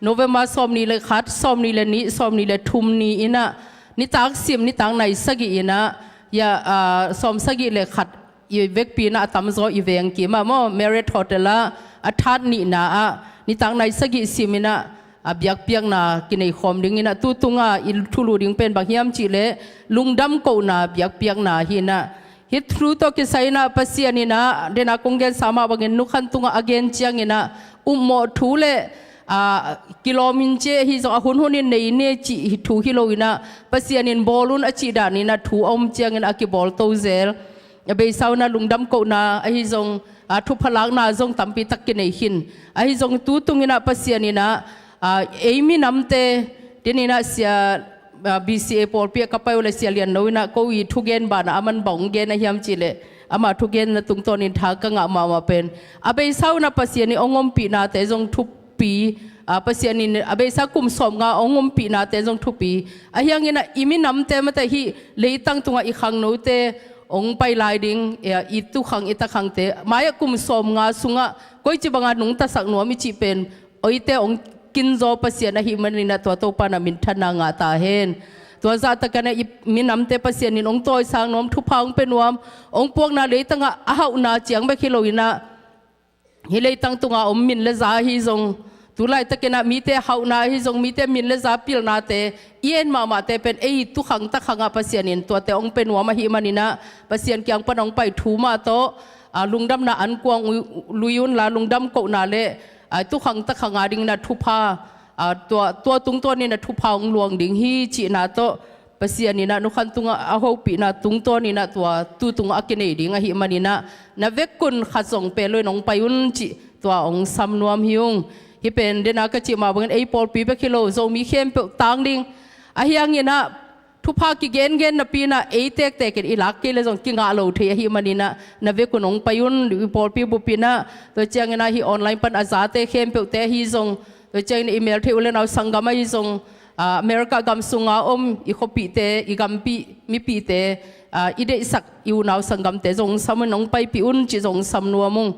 November sawmnih le khat, sawmnih le nih, sawmnih le thum ni in ah, nitak sim, nitak nai sagih in ah, ya, aa, sawmsagih le khat i vekpi in ah a tamzaw i veng kim ah maw, Marriott Hotel ah, a that nihna ah, nitak nai sagih sim in ah, a biakpiakna kinei khawm ding in ah, tu tunga i thulu ding pen bang hiam cih leh lungdam kohna biakpiakna hi in ah, hih thu tawh kisai in ah Pasian in ah, den a kong gensa mah bangin Nu Khan tungah a gen ciangin ah, upmawh thu le, aa, kilawm in ci hi zong a hunhun in nei ni cih thu hi lo in ah, Pasian in bawl un a cih dan in ah thu a om ciangin a kibawl to zel. A beisa un ah lungdam kohna ahi zong, aa, thupha lakna zong tampi tak kinei khin. Ahi zong tu tung in ah Pasian in ah, aa, ei minamte, den in ah sia, aa, B C A pawlpi ah ka pai uh leh Sia Lian No in ah ko i thugen banah aman bang hong gen a hiam cih leh, ama thugenna tungtawnin tha ka ngah mahmah pen, a beisa un ah Pasian in hong ompihnate zong thupi, aa, Pasian in a beisa kum sawmnga hong ompihnate zong thupi. Ahi hangin ah i minamte, mate hih leitang tungah i khangnote hong pai lai ding, aa, i tukhang i takhangte mai-ah kum sawmnga sungah koici banga nungtasak nuam i cih pen, oite hong kinzaw Pasian ahih manin ah tua Topa'n ah minthanna ngah ta hen. Tua zahtakin ah i minamte Pasian in hong tawisang nuam, thupha hong pia nuam, hong puakna leitangah a hauhna ciang bek hi lo in ah, hih leitang tunga om min le za ahi zong, tu laitakin ah mite hauhna ahi zong, mite min le za pilnate i en mahmahte pen ei tukhang takhangah Pasian in tuate hong pia nuam ahih manin ah, Pasian kiang pan hong pai thu mah tawh, aa, lungdamna ankuang ui-, lui unla, lungdam kohna le, aa, tukhang takhang a dingin ah thupha, aa, tua, tua tungtawnin ah thupha hong luang ding hi cihna tawh, Pasian in ah Nu Khan tungah a hopihna tungtawnin ah tua tu tungah a kinei ding ahih manin ah, na vekun khat zong peh loin hong pai un cih tua hong sam nuam hi ung. Hih pen den a ka cih mah bangin ei pawlpi bek hi lo, Zomi khempeuh tang ding. Ahi hangin ah thupha kigengen napi in ah ei tektek in i lak kei leh zong kingah lo thei ahih manin ah, na vekun hong pai un, i pawlpi bup in ah. Tua ciangin ah hih online pan a zate khempeuhte ahi zong, tua ciangin ah i mel thei u le nau sanggam ahi zong, aa, America gam sunga om i khuapihte, i gampih mipihte, aa, i deihsak i unau sanggamte zong sam un, hong paipih un cih zong sam nuam ung.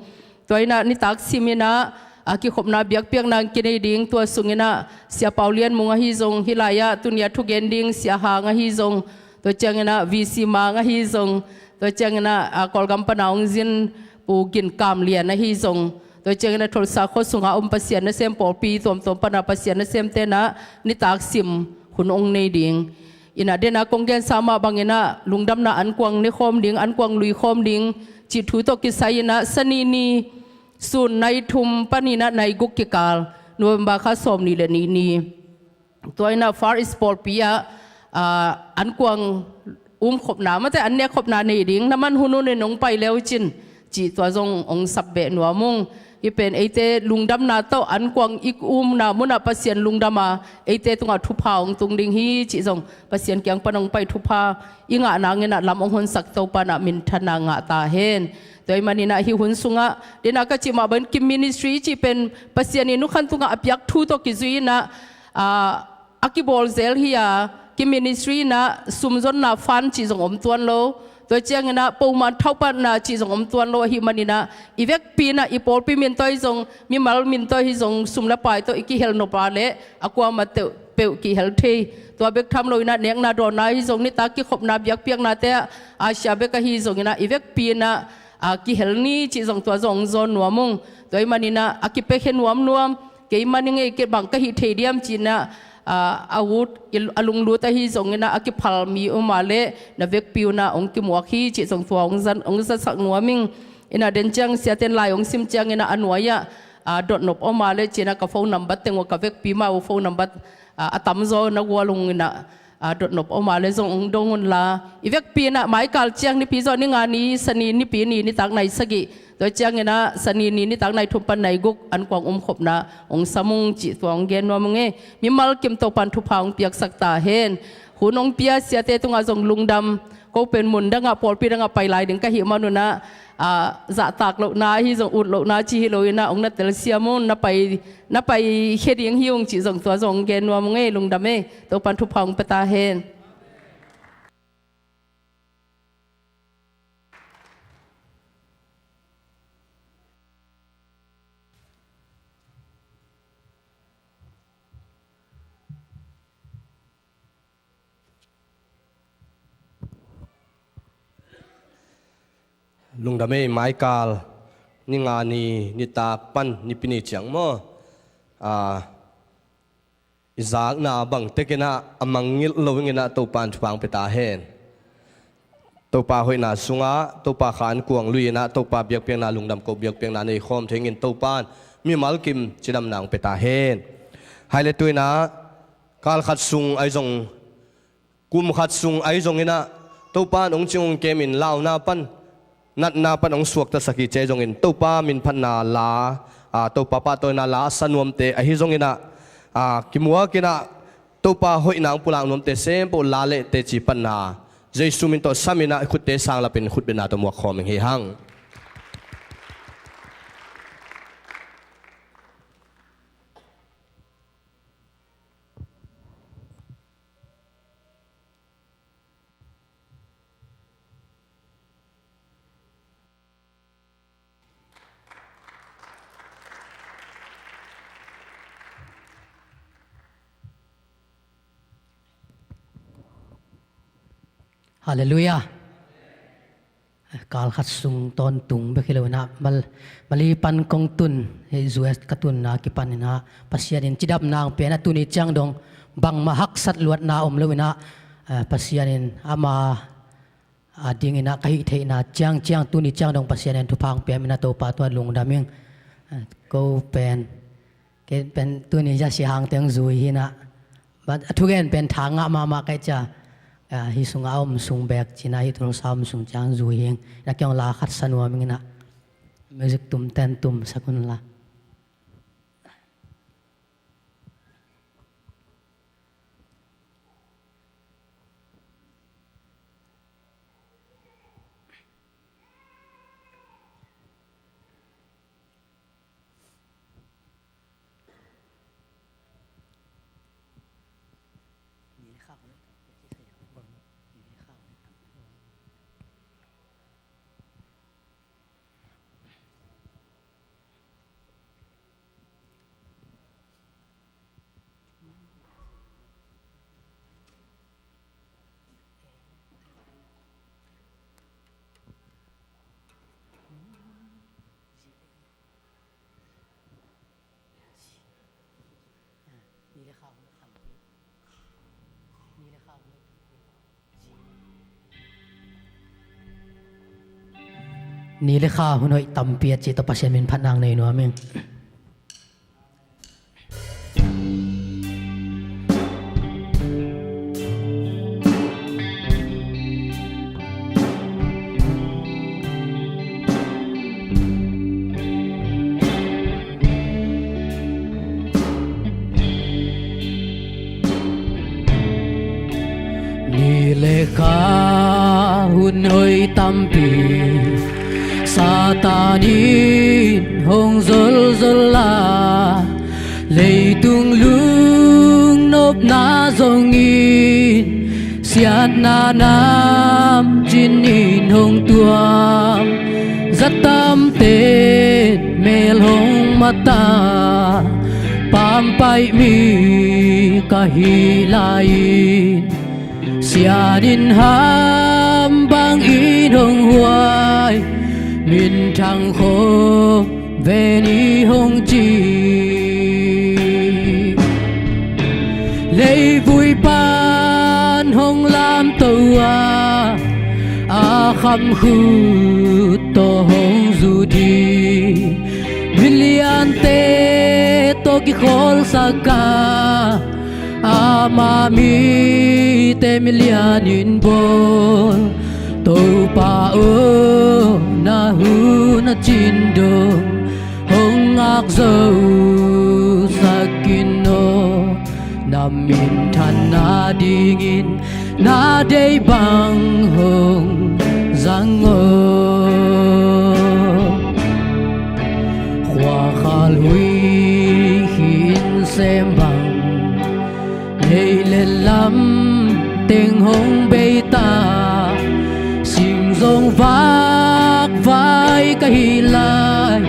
Tua in ah nitak sim in ah, aa, kikhopna biakpiakna kinei ding, tua sungin ah Sia Pau Lian Mung ahi zong, hih lai-ah tuni-a thugen ding Sia Hang ahi zong, tua ciangin ah V C Mang ahi zong, tua ciangin ah, aa, Kawlgam pana hong zin Pu Gin Kam Lian ahi zong, tua ciangin ah Tulsa khua sunga om Pasian nasem pawlpi tuamtuam pana Pasian nasemte in ah nitak sim hun hong nei ding. In ah den a kong gensa mah bangin ah lungdamna ankuang ne khawm ding, ankuang lui khawm ding cih thu tawh kisai in ah Sani ni sun nai thum panin ah nai guk kikal, November kha sawmnih le nih ni. Tua in ah Far East pawlpi ah, aa, ankuang umkhopna, mate an nekkhopna nei ding, na man hun hunin hong pai le uh cin, cih tua zong hong sap beh nuam ung. Hih pen eite lungdamna tawh ankuang i umna munah Pasian lungdam a, eite tungah thupha hong tung ding hi cih zong Pasian kiang pan hong pai thupha i ngah nangin ah lam hong honsak Topa in ah minthanna ngah ta hen. Tua ahih manin ah hih hun sungah, den a ka cih mah bangin Kim Ministry i cih pen Pasian in Nu Khan tungah a piak thu tawh kizui in ah, aa, a kibawl zel hi a, Kim Ministry in ah sumzonna fund cih zong om tuan lo. Tua ciangin ah pawlman thaupatna cih zong om tuan lo ahih manin ah, i vekpi in ah i pawlpi min tawh hi zong, mimal min tawh hi zong, sum le pai tawh i kihel nop a leh a kuamah teuh peuh kihel thei. Tua bek tham lo in ah nekna dawnna hi zong, nitak kikhopna biakpiaknate ah, Asia bek ahi zongin ah i vekpi in ah, aa, kihel ni cih zong tua zong hong zawn nuam ung. Tua ahih manin ah a kipiakhia nuamnuam, Keimah ning ei, kei bang ka hih thei diam ci-in ah, a, a ut, a lunglut ahi zongin ah, a kiphal mi om a leh na vekpi un ah hong kimuak hi cih zong tua hong zan, hong zatsak nuam ing. In ah den ciang siate in lai hong sim ciangin ah a nuai-ah, a, dotnop om a leh ci-in ah ka phone number teng uh ka vekpi mah uh, phone number, a, a tamzaw na gual ung in ah, a, dotnop om a leh zong hong dong un la. I vekpi in ah maikal ciang Nipi zawh ni nga ni, Sani Nipi ni, nitak nai sagih, tua ciangin ah Sani ni nitak nai thum pan nai guk an kuang umkhopna hong sam ung cih tua hong gen nuam ung e. Mimal kim Topa'n thupha hong piaksak ta hen. Hun hong pia siate tungah zong lungdam. Ko pen mun dangah, pawlpi dangah pai lai ding ka hih manun ah, a, zahtak lohna ahi zong, ut lohna ci hi lo in ah, hong na telsiam un, na pai, na paikhia ding hi ung cih zong tua zong hong gen nuam ung e, lungdam e. Topa'n thupha hong pia ta hen. Lungdam ei, maikal ni nga ni, nitak pan Nipi ni ciang maw, a, i zakna bang tek in ah a mangngilh lo ing in ah Topa'n thupha hong pia ta hen. Topa hoihna sungah, Topa kha an kuang lui in ah, Topa biakpiakna lungdam ko biakpiakna nei khawm thei ing in Topa'n mimal kim cidamna hong pia ta hen. Hai le tu in ah, kal khat sung ahi zong, kum khat sung ahi zongin ah, Topa'n hong cing hong kem in launa pan, natna pan hong suaktasak hi ci ahi zongin, Topa minphatna la, a, Topa pahtawina la a sa nuamte ahi zongin ah, a, kimuak in ah, Topa hoihna hong pulak nuamte sempoh la le teci panna Jesu min tawh sam in ah, i khutte sang lapin khutbetna tawh muak khawm ing hi hang. Halleluiah. Kal khat sung tawntung bek hi lo in ah, Mal-, Mali pan kong tun, hih U S ka tunna kipan in ah, Pasian in cidamna hong pia in ah, tuni ciang dong bangmah haksat luatna om lo in ah, eh, Pasian in ama a ding in ah ka hih theihna ciang ciang, tuni ciang dong Pasian in thupha hong pia in ah, Topa tungah lungdam ing. Eh, ko pen, kei pen tuni zia si hang teng zui hi in ah, a thugen pen tha ngah mahmah ka hih ciang, a, hih sungah a om sung bek ci-in ah, hih tulsa om sung ciang zui hi ing. Na kiang la khat sa nuam ing in ah, music tumte'n tumsak un la. Ni le kha hun hoih tampi a cih tawh Pasian minphatna nei nuam ing. Ni le kha hun hoih tampi Satan in hong zolzol a, leitung lungnopna zongin siatna namcin in hong tuam. Zatamte mel hong mata, pampaih mi ka hih lai-in, sian in ham bangin hong huai, minthang khawm ve ni hong ci. Lamto a, a khamkhut tawh hong zut hi. Miliante tawh kikholsak a, ama mite milian in bawl. Topa aw, na hun a cin dong hong ngak zo sak in aw. Na minthanna dingin na deih bang hong zang aw. Khuakhal huih hi in sem bang, neih le lam teng hong bei ta. Sing zong vakvai ka hih lai,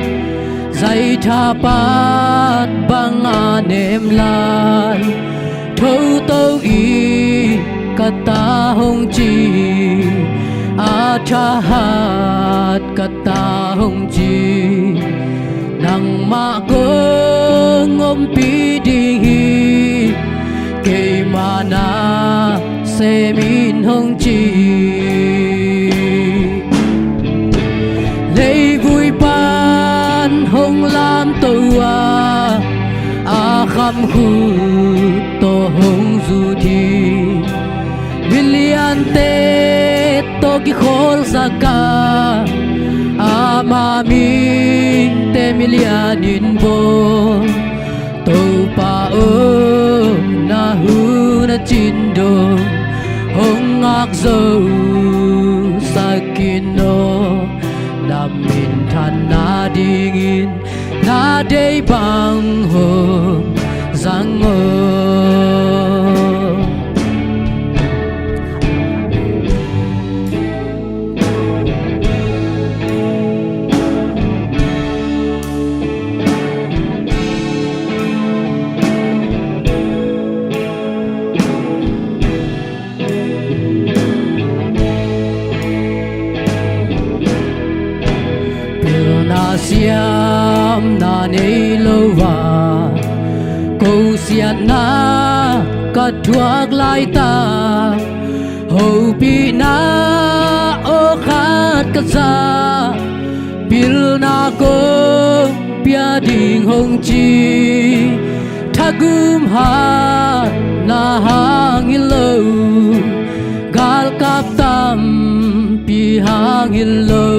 zaitha pat bang a nem lai. Thoto i ka ta hong ci, a thahat ka ta hong ci. Nangmah kong ompih ding hi, keima na sem in hong ci. Leivui pan hong lamto a, a khamkhut tawh hong zut hi. Miliante tawh kikholsak a, ama mite milian in bawl. Topa aw, na hun a cin dong hong ngak zo sak in aw. Na minthanna dingin na deih bang hong zang aw. Pilna siamna nei lo a, kosiatna ka thuak laitak, hopihna aw khat ka za. Pilna kong pia ding hong ci, thagum hatna hang hi lo, galkap tampi hang hi lo.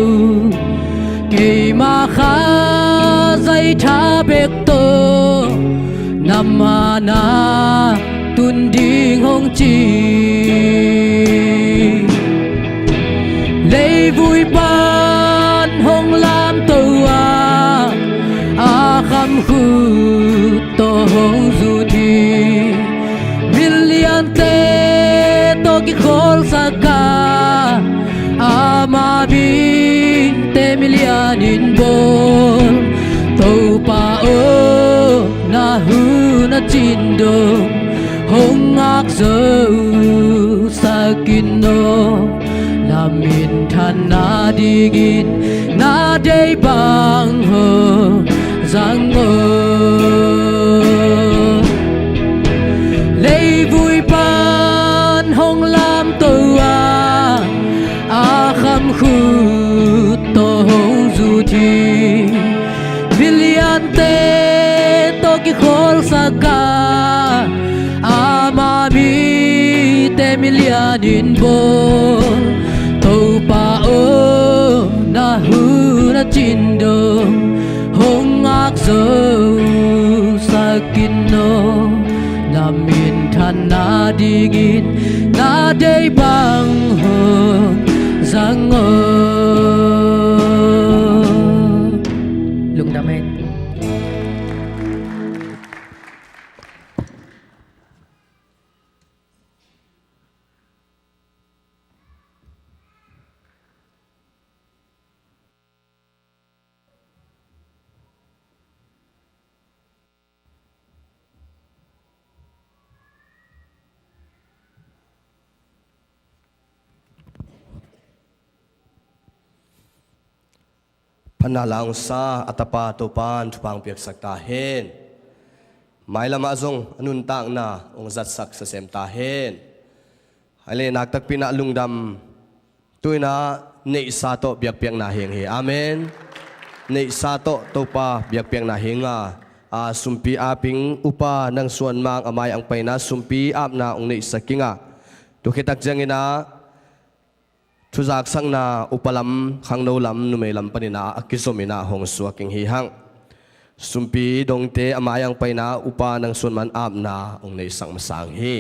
Keima kha zaitha bek tawh na man ah tun ding hong ci. Leivui pan hong lamto a, a khamkhut tawh hong zut hi. Miliante tawh kikholsak a, ama mite milian in bawl. Topa aw, na hun a cin dong hong ngak zo sak in aw. Na minthanna dingin na deih bang hong zang aw. Leivui pan hong lamto a, a khamkhut tawh hong zut hi. Miliante tawh kikholsak a, ama mite milian in bawl. Topa aw, na hun a cin dong hong ngak zo sak in aw. Na minthanna dingin na deih bang hong zang aw. Lungdam ei. Phatna la hong sa a Tapa Topa'n thupha hong piaksak ta hen. Mailam ah zong a nuntakna hong zatsak sasem ta hen. A le nak takpi in ah lungdam, tu in ah neihsa tawh biakpiakna hing hi. Amen. Neihsa tawh Topa biakpiakna hing a, a sumpi aping upa nang suan mang a mai ang paina sumpi apna ong neihsak ing a, tu khitak ciangin ah thuzaksakna upa lam, khangno lam, numei lam panin ah a kizom in ah hong suak ing hi hang. Sumpi dongte a mai ang paina upa nang suan mang apna ong neihsak masa ing hi.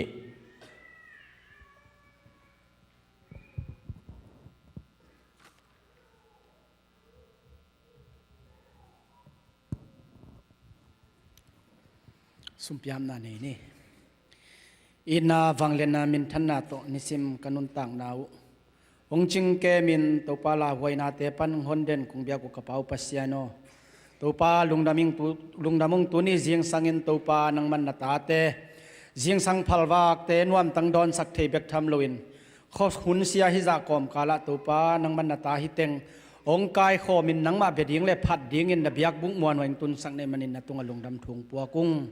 Sumpiamna nei ni. Itna vangliatna minthanna tawh nisim ka nuntakna uh hong cingkemin Topa lauhuainate pan hong hon den kong biak uh ka Pa uh Pasian aw, Topa lungdam ing tu, lungdam ung tuni zingsangin Topa nangman na tate zingsang phalvakte nuamtang dawnsak thei bek tham loin, khua hunsia hizah kawmkalah Topa nangman na ta hi teng hong kaikhawmin nangmah bia ding le phat dingin na biakbuk muanhuai hong tunsak na hih manin na tungah lungdam thu hong puak ung.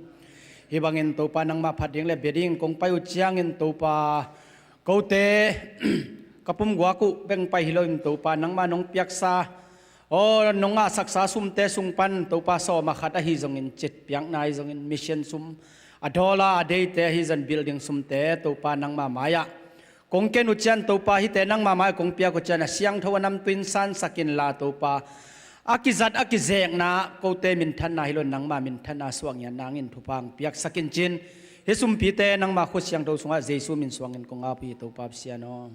Hih bangin Topa nangmah phat ding le bia ding kong pai uh ciangin Topa, kote ka pumguak uh bek pai hi loin Topa nangmah nong piaksa, aw, nong ngahsaksa sumte sung pan Topa sawm ah khat ahi zongin, citpiakna ahi zongin, mission sum, a dollar a deite ahi zongin, building sumte Topa nangmah mai-ah kong ken uh ciang Topa, hihte nangmah mai-ah kong piak uh ciang a siangtho a namtui in sansak inla Topa, a kizat a kizekna kote minthanna hi lo, nangmah minthanna suak ngiat nangin thupha hong piaksak in cin, hih sumpite nangmah khut siangtho sungah Jesu min suangin kong ap uh hi Topa Pasian aw.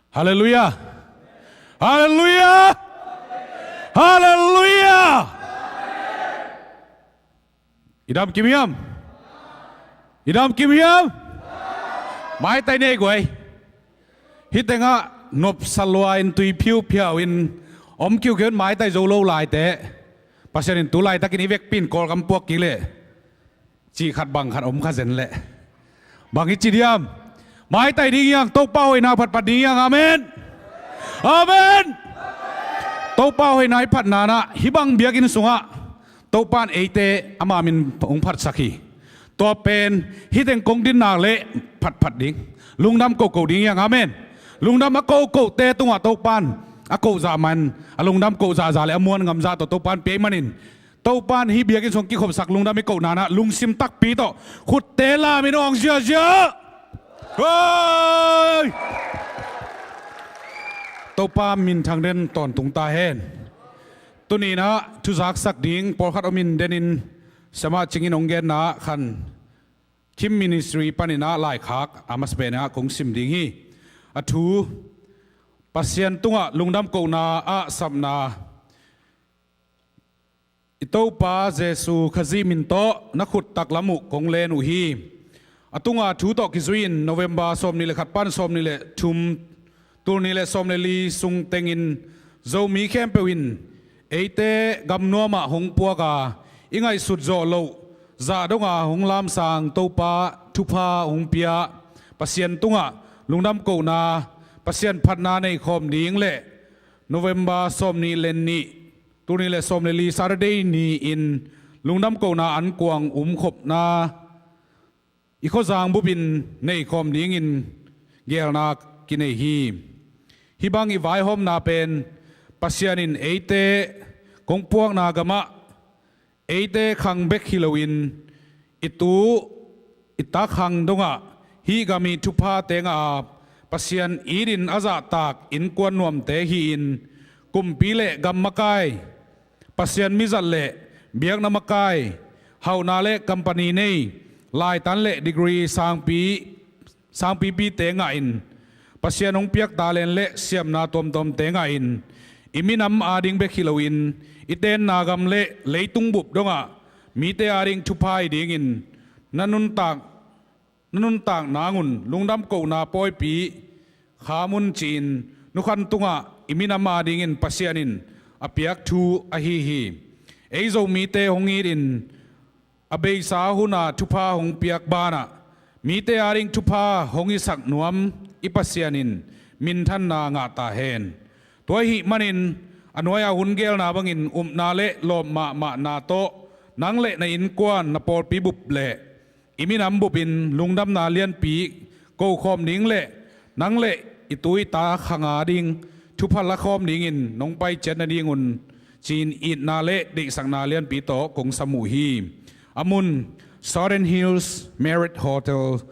Halleluiah. Halleluiah. Halleluiah. I dam kim hiam? I dam kim hiam? Maitai nei guai. Hih tengah nopsa lua in tui phiuphiau in om kiukiu in maitai zo lo laite, Pasian in tu laitakin i vekpi in Kawlgam puak kik leh cih khat bang khat om kha zen leh. Bang i ci diam? Maitai ding hiang, Topa hoihna phatphat ding hiang. Amen. Amen. Topa hoihna i phatna nah hih bang biakinn sungah Topa in eite ama min hong phatsak hi. Tua pen hih teng kong dinnak leh phatphat ding, lungdam kohkoh ding hiang. Amen. Lungdam a kohkohte tungah Topa in a kohzah man a lungdam kohzahzah le a muan ngamzah tawh Topa in pia ahih manin, Topa in hih biakinn sung kikhopsak lungdam i kohna nah lungsim takpi tawh khutte lam in awng ziazia. Hoi! Topa minthang den tawntung ta hen. Tuni nah thuzaksak ding pawlkhat om in denin, siamah Cing in hong genna ah khan Kim Ministry panin ah laikhak a masa pen ah kong sim ding hi. A thu: Pasian tungah lungdam kohna ah sapna. I Topa Jesu Khazih min tawh na khut taklam uh kong len uh hi. A tunga thu tawh kizui-in November sawmnih le khat pan sawmnih le thum, tul nih le sawm le li sung tengin Zomi khempeuh in eite gamnuam ah hong puak a, i ngaihsut zawh loh zah donga hong lamsang Topa thupha hong pia Pasian tungah lungdam kohna, Pasian phatna nei khawm ding le November sawmnih le nih, tul nih le sawm le li Saturday ni-in lungdam kohna ankuang umkhopna i khuazang bupin nei khawm dingin geelna kinei hi. Hih bang i vaihawmna pen Pasian in eite kong puakna gamah eite khang bek hi loin, i tu i ta khang dongah hih gam i thuphate ngah a, Pasian itin a zahtak innkuan nuamte hi-in, kumpi le gam makai, Pasian mizat le biakna makai, hauhna le company nei, laitan le degree sangpi, sangpipite ngahin, Pasian hong piak talent le siamna tuamtuamte ngahin, i minam ading bek hi loin, i tenna gam le leitung bup dongah mite ading thupha hi dingin na nuntak, na nuntak nangun lungdam kohna pawipi kham un ci-in, nukhan tungah i minam adingin Pasian in a piak thu ahi hi. Ei Zomite hong itin, a beisa huna thupha hong piak banah mite ading thupha hong hisak nuam i Pasian in minthanna ngah ta hen. Tua ahih manin a nuai-a hun gelna bangin upna le lawp mahmahna tawh nang le na innkuan, na pawlpi bup le i minam bupin lungdamna lianpi kokhawm ding le nang le i tu i ta khang ading thupha lakhawm dingin nong pai ciat nadingun ci-in itna le deihsakna lianpi tawh kong sam uh hi. A mun, Southern Hills Marriott Hotel,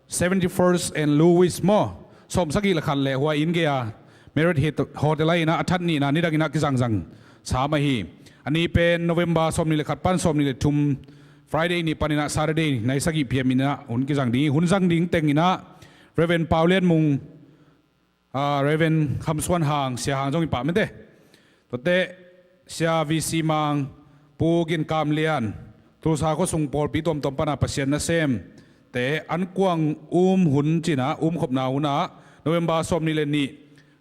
seventy-first and Lewis maw? Sawmsagih le khat le hua inn gei-a Marriott Hit-, Hotel ah inah a that nihna nidang inah kizangzang sam ahi. A ni pen November sawmnih le khat pan sawmnih le thum, Friday ni pan inah Saturday nai sagih P M inah hun kizang ding hi. Hun zang ding teng inah Reverend Pau Lian Mung, ah, Reverend Kham Suan Hang, Sia Hang zong i pah mente. Tuate Sia V C Mang, Pu Gin Kam Lian, Tulsa khuasung pawlpi tuamtuam pana Pasian nasemte an kuang um hun cinah, um khopna hunah November sawmnih le nih,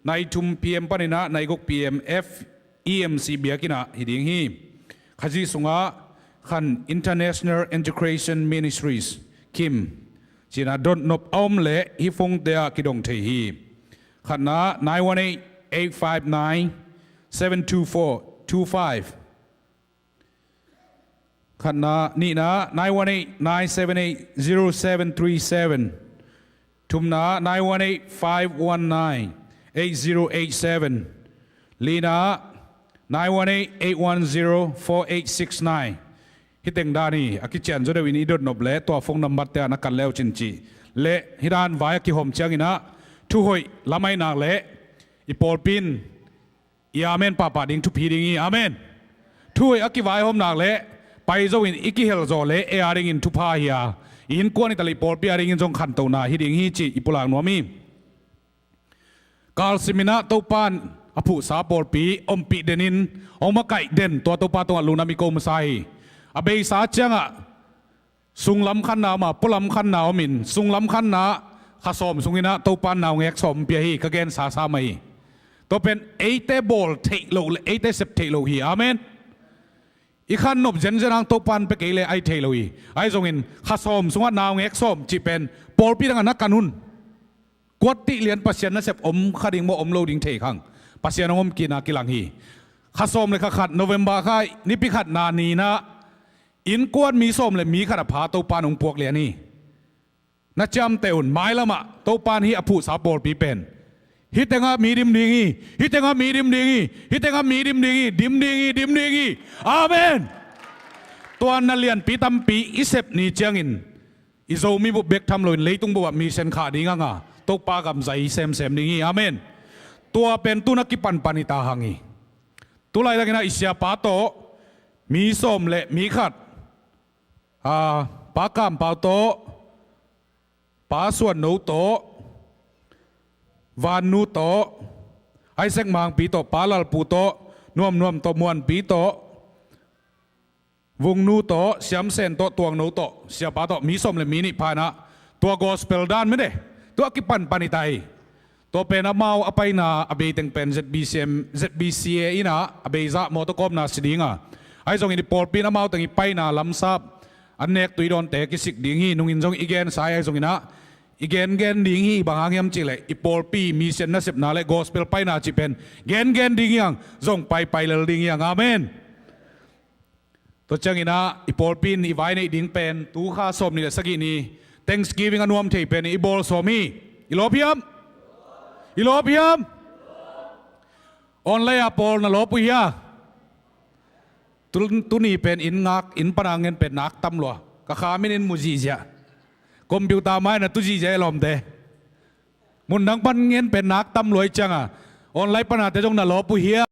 nai thum P M paninah nai guk P M F E M C biakinnah hi ding hi. Khazih sungah khan International Integration Ministries, kim, cinah dotnop a om le hih phone-te ah kidong thei hi. Khatna nine one eight, eight five nine, seven two four two five. Khatna, nihna nine one eight, nine seven eight, zero seven three seven. Thumna nine one eight, five one nine, eight zero eight seven. Lina nine one eight, eight one zero, four eight six nine. Hih teng dan hi. A kician zaw deuhin i dotnop le tua phone number-te ah na kan le uh cin ci. Le hih dan vai a kihawm cianginah thuhoih lamainak le i pawlpi in i amen pahpah ding thupi ding hi. Amen. Thuhoih a kivaihawmnak le pai zo-in i kihel zawh le ei adingin thupha hi a, i innkuan i tali pawlpi adingin zong khantohna hi ding hi cih i pulak nuam hi. Kalsiminah Topan a phuhsa pawlpi ompih denin hong makaih den tua Topa tungah lungdam i ko masa hi. A beisa ciangah sunglam khanna om a, pualam khanna om in, sunglam khanna kha sawm sunginah Topan naungek sawm pia hi, ka gensa sa mah hi. Tua pen eite bawl theih loh le eite sep theih loh hi. Amen. I khan nop zenzen hang Topan pia kei le ai thei lo hi. Ahi zongin kha sawm sungah naungek sawm cih pen pawlpi dangah na kan un. Kuat tih lian Pasian nasep om kha ding maw, om lo ding thei khang. Pasian hong om kina kilang hi. Kha sawm le kha khat November kha nipi khatna ninah innkuan mi sawm le mi khat a pha Topan hong puak lian hi. Na ciamteh un, mailamah Topan hih a phuhsa pawlpi pen hih tengah mi dim ding hi. Hih tengah mi dim ding hi. Hih tengah mi dim ding hi. Dim ding hi. Dim ding hi. Amen. Tua na lianpi tampi i sep ni ciangin i Zomi bup bek tham loin leitung bup ah mission khah ding hang a, Topa gam zai semsem ding hi. Amen. Tua pen tu na kipanpan i ta hang hi. Tu laitakinah i siapa tawh mi sawm le mi khat, a, Pa Kam Pau tawh, Pa Suan No tawh, Van Nu tawh, Isaac Mangpi tawh, Pa Lal Pu tawh, Nuam Nuam tawh, Muan Pi tawh, Vung Nu tawh, Siam Sen tawh, Tuang No tawh, siapa tawh mi sawm le mi nih pha inah tua gospel dan mede tua kipanpan i ta hi. Tua pen amau a paina a bei teng pen Z B C M, Z B C A inah a bei zah mawtaw kawmna si ding a, ahi zongin i pawlpi in amau teng i paina lamsap an nek tui dawnte kisik ding hi. Nungin zong i gensa hi, ahi zonginah i gengen ding hi. Bang hang hiam cihleh i pawlpi mission nasepna le gospel paina cih pen gengen ding hi hang, zong paipai lel ding hi hang. Amen. Tua cianginah i pawlpi in i vai neih ding pen tu kha sawmnih le sagih ni Thanksgiving a nuam thei pen i bawl sawm hi. I lawp hiam? I lawp hiam? Online a pawl na lawp uh hia? Tu, tuni pen inn ngak, inn pana ngen pen nak tam lua. Ka kha min in mu zihziah. Computer mai na tu zihziah i lawmte. Mundang pan ngen pen nak tam lua i cianga online panate zong na lawp uh hia?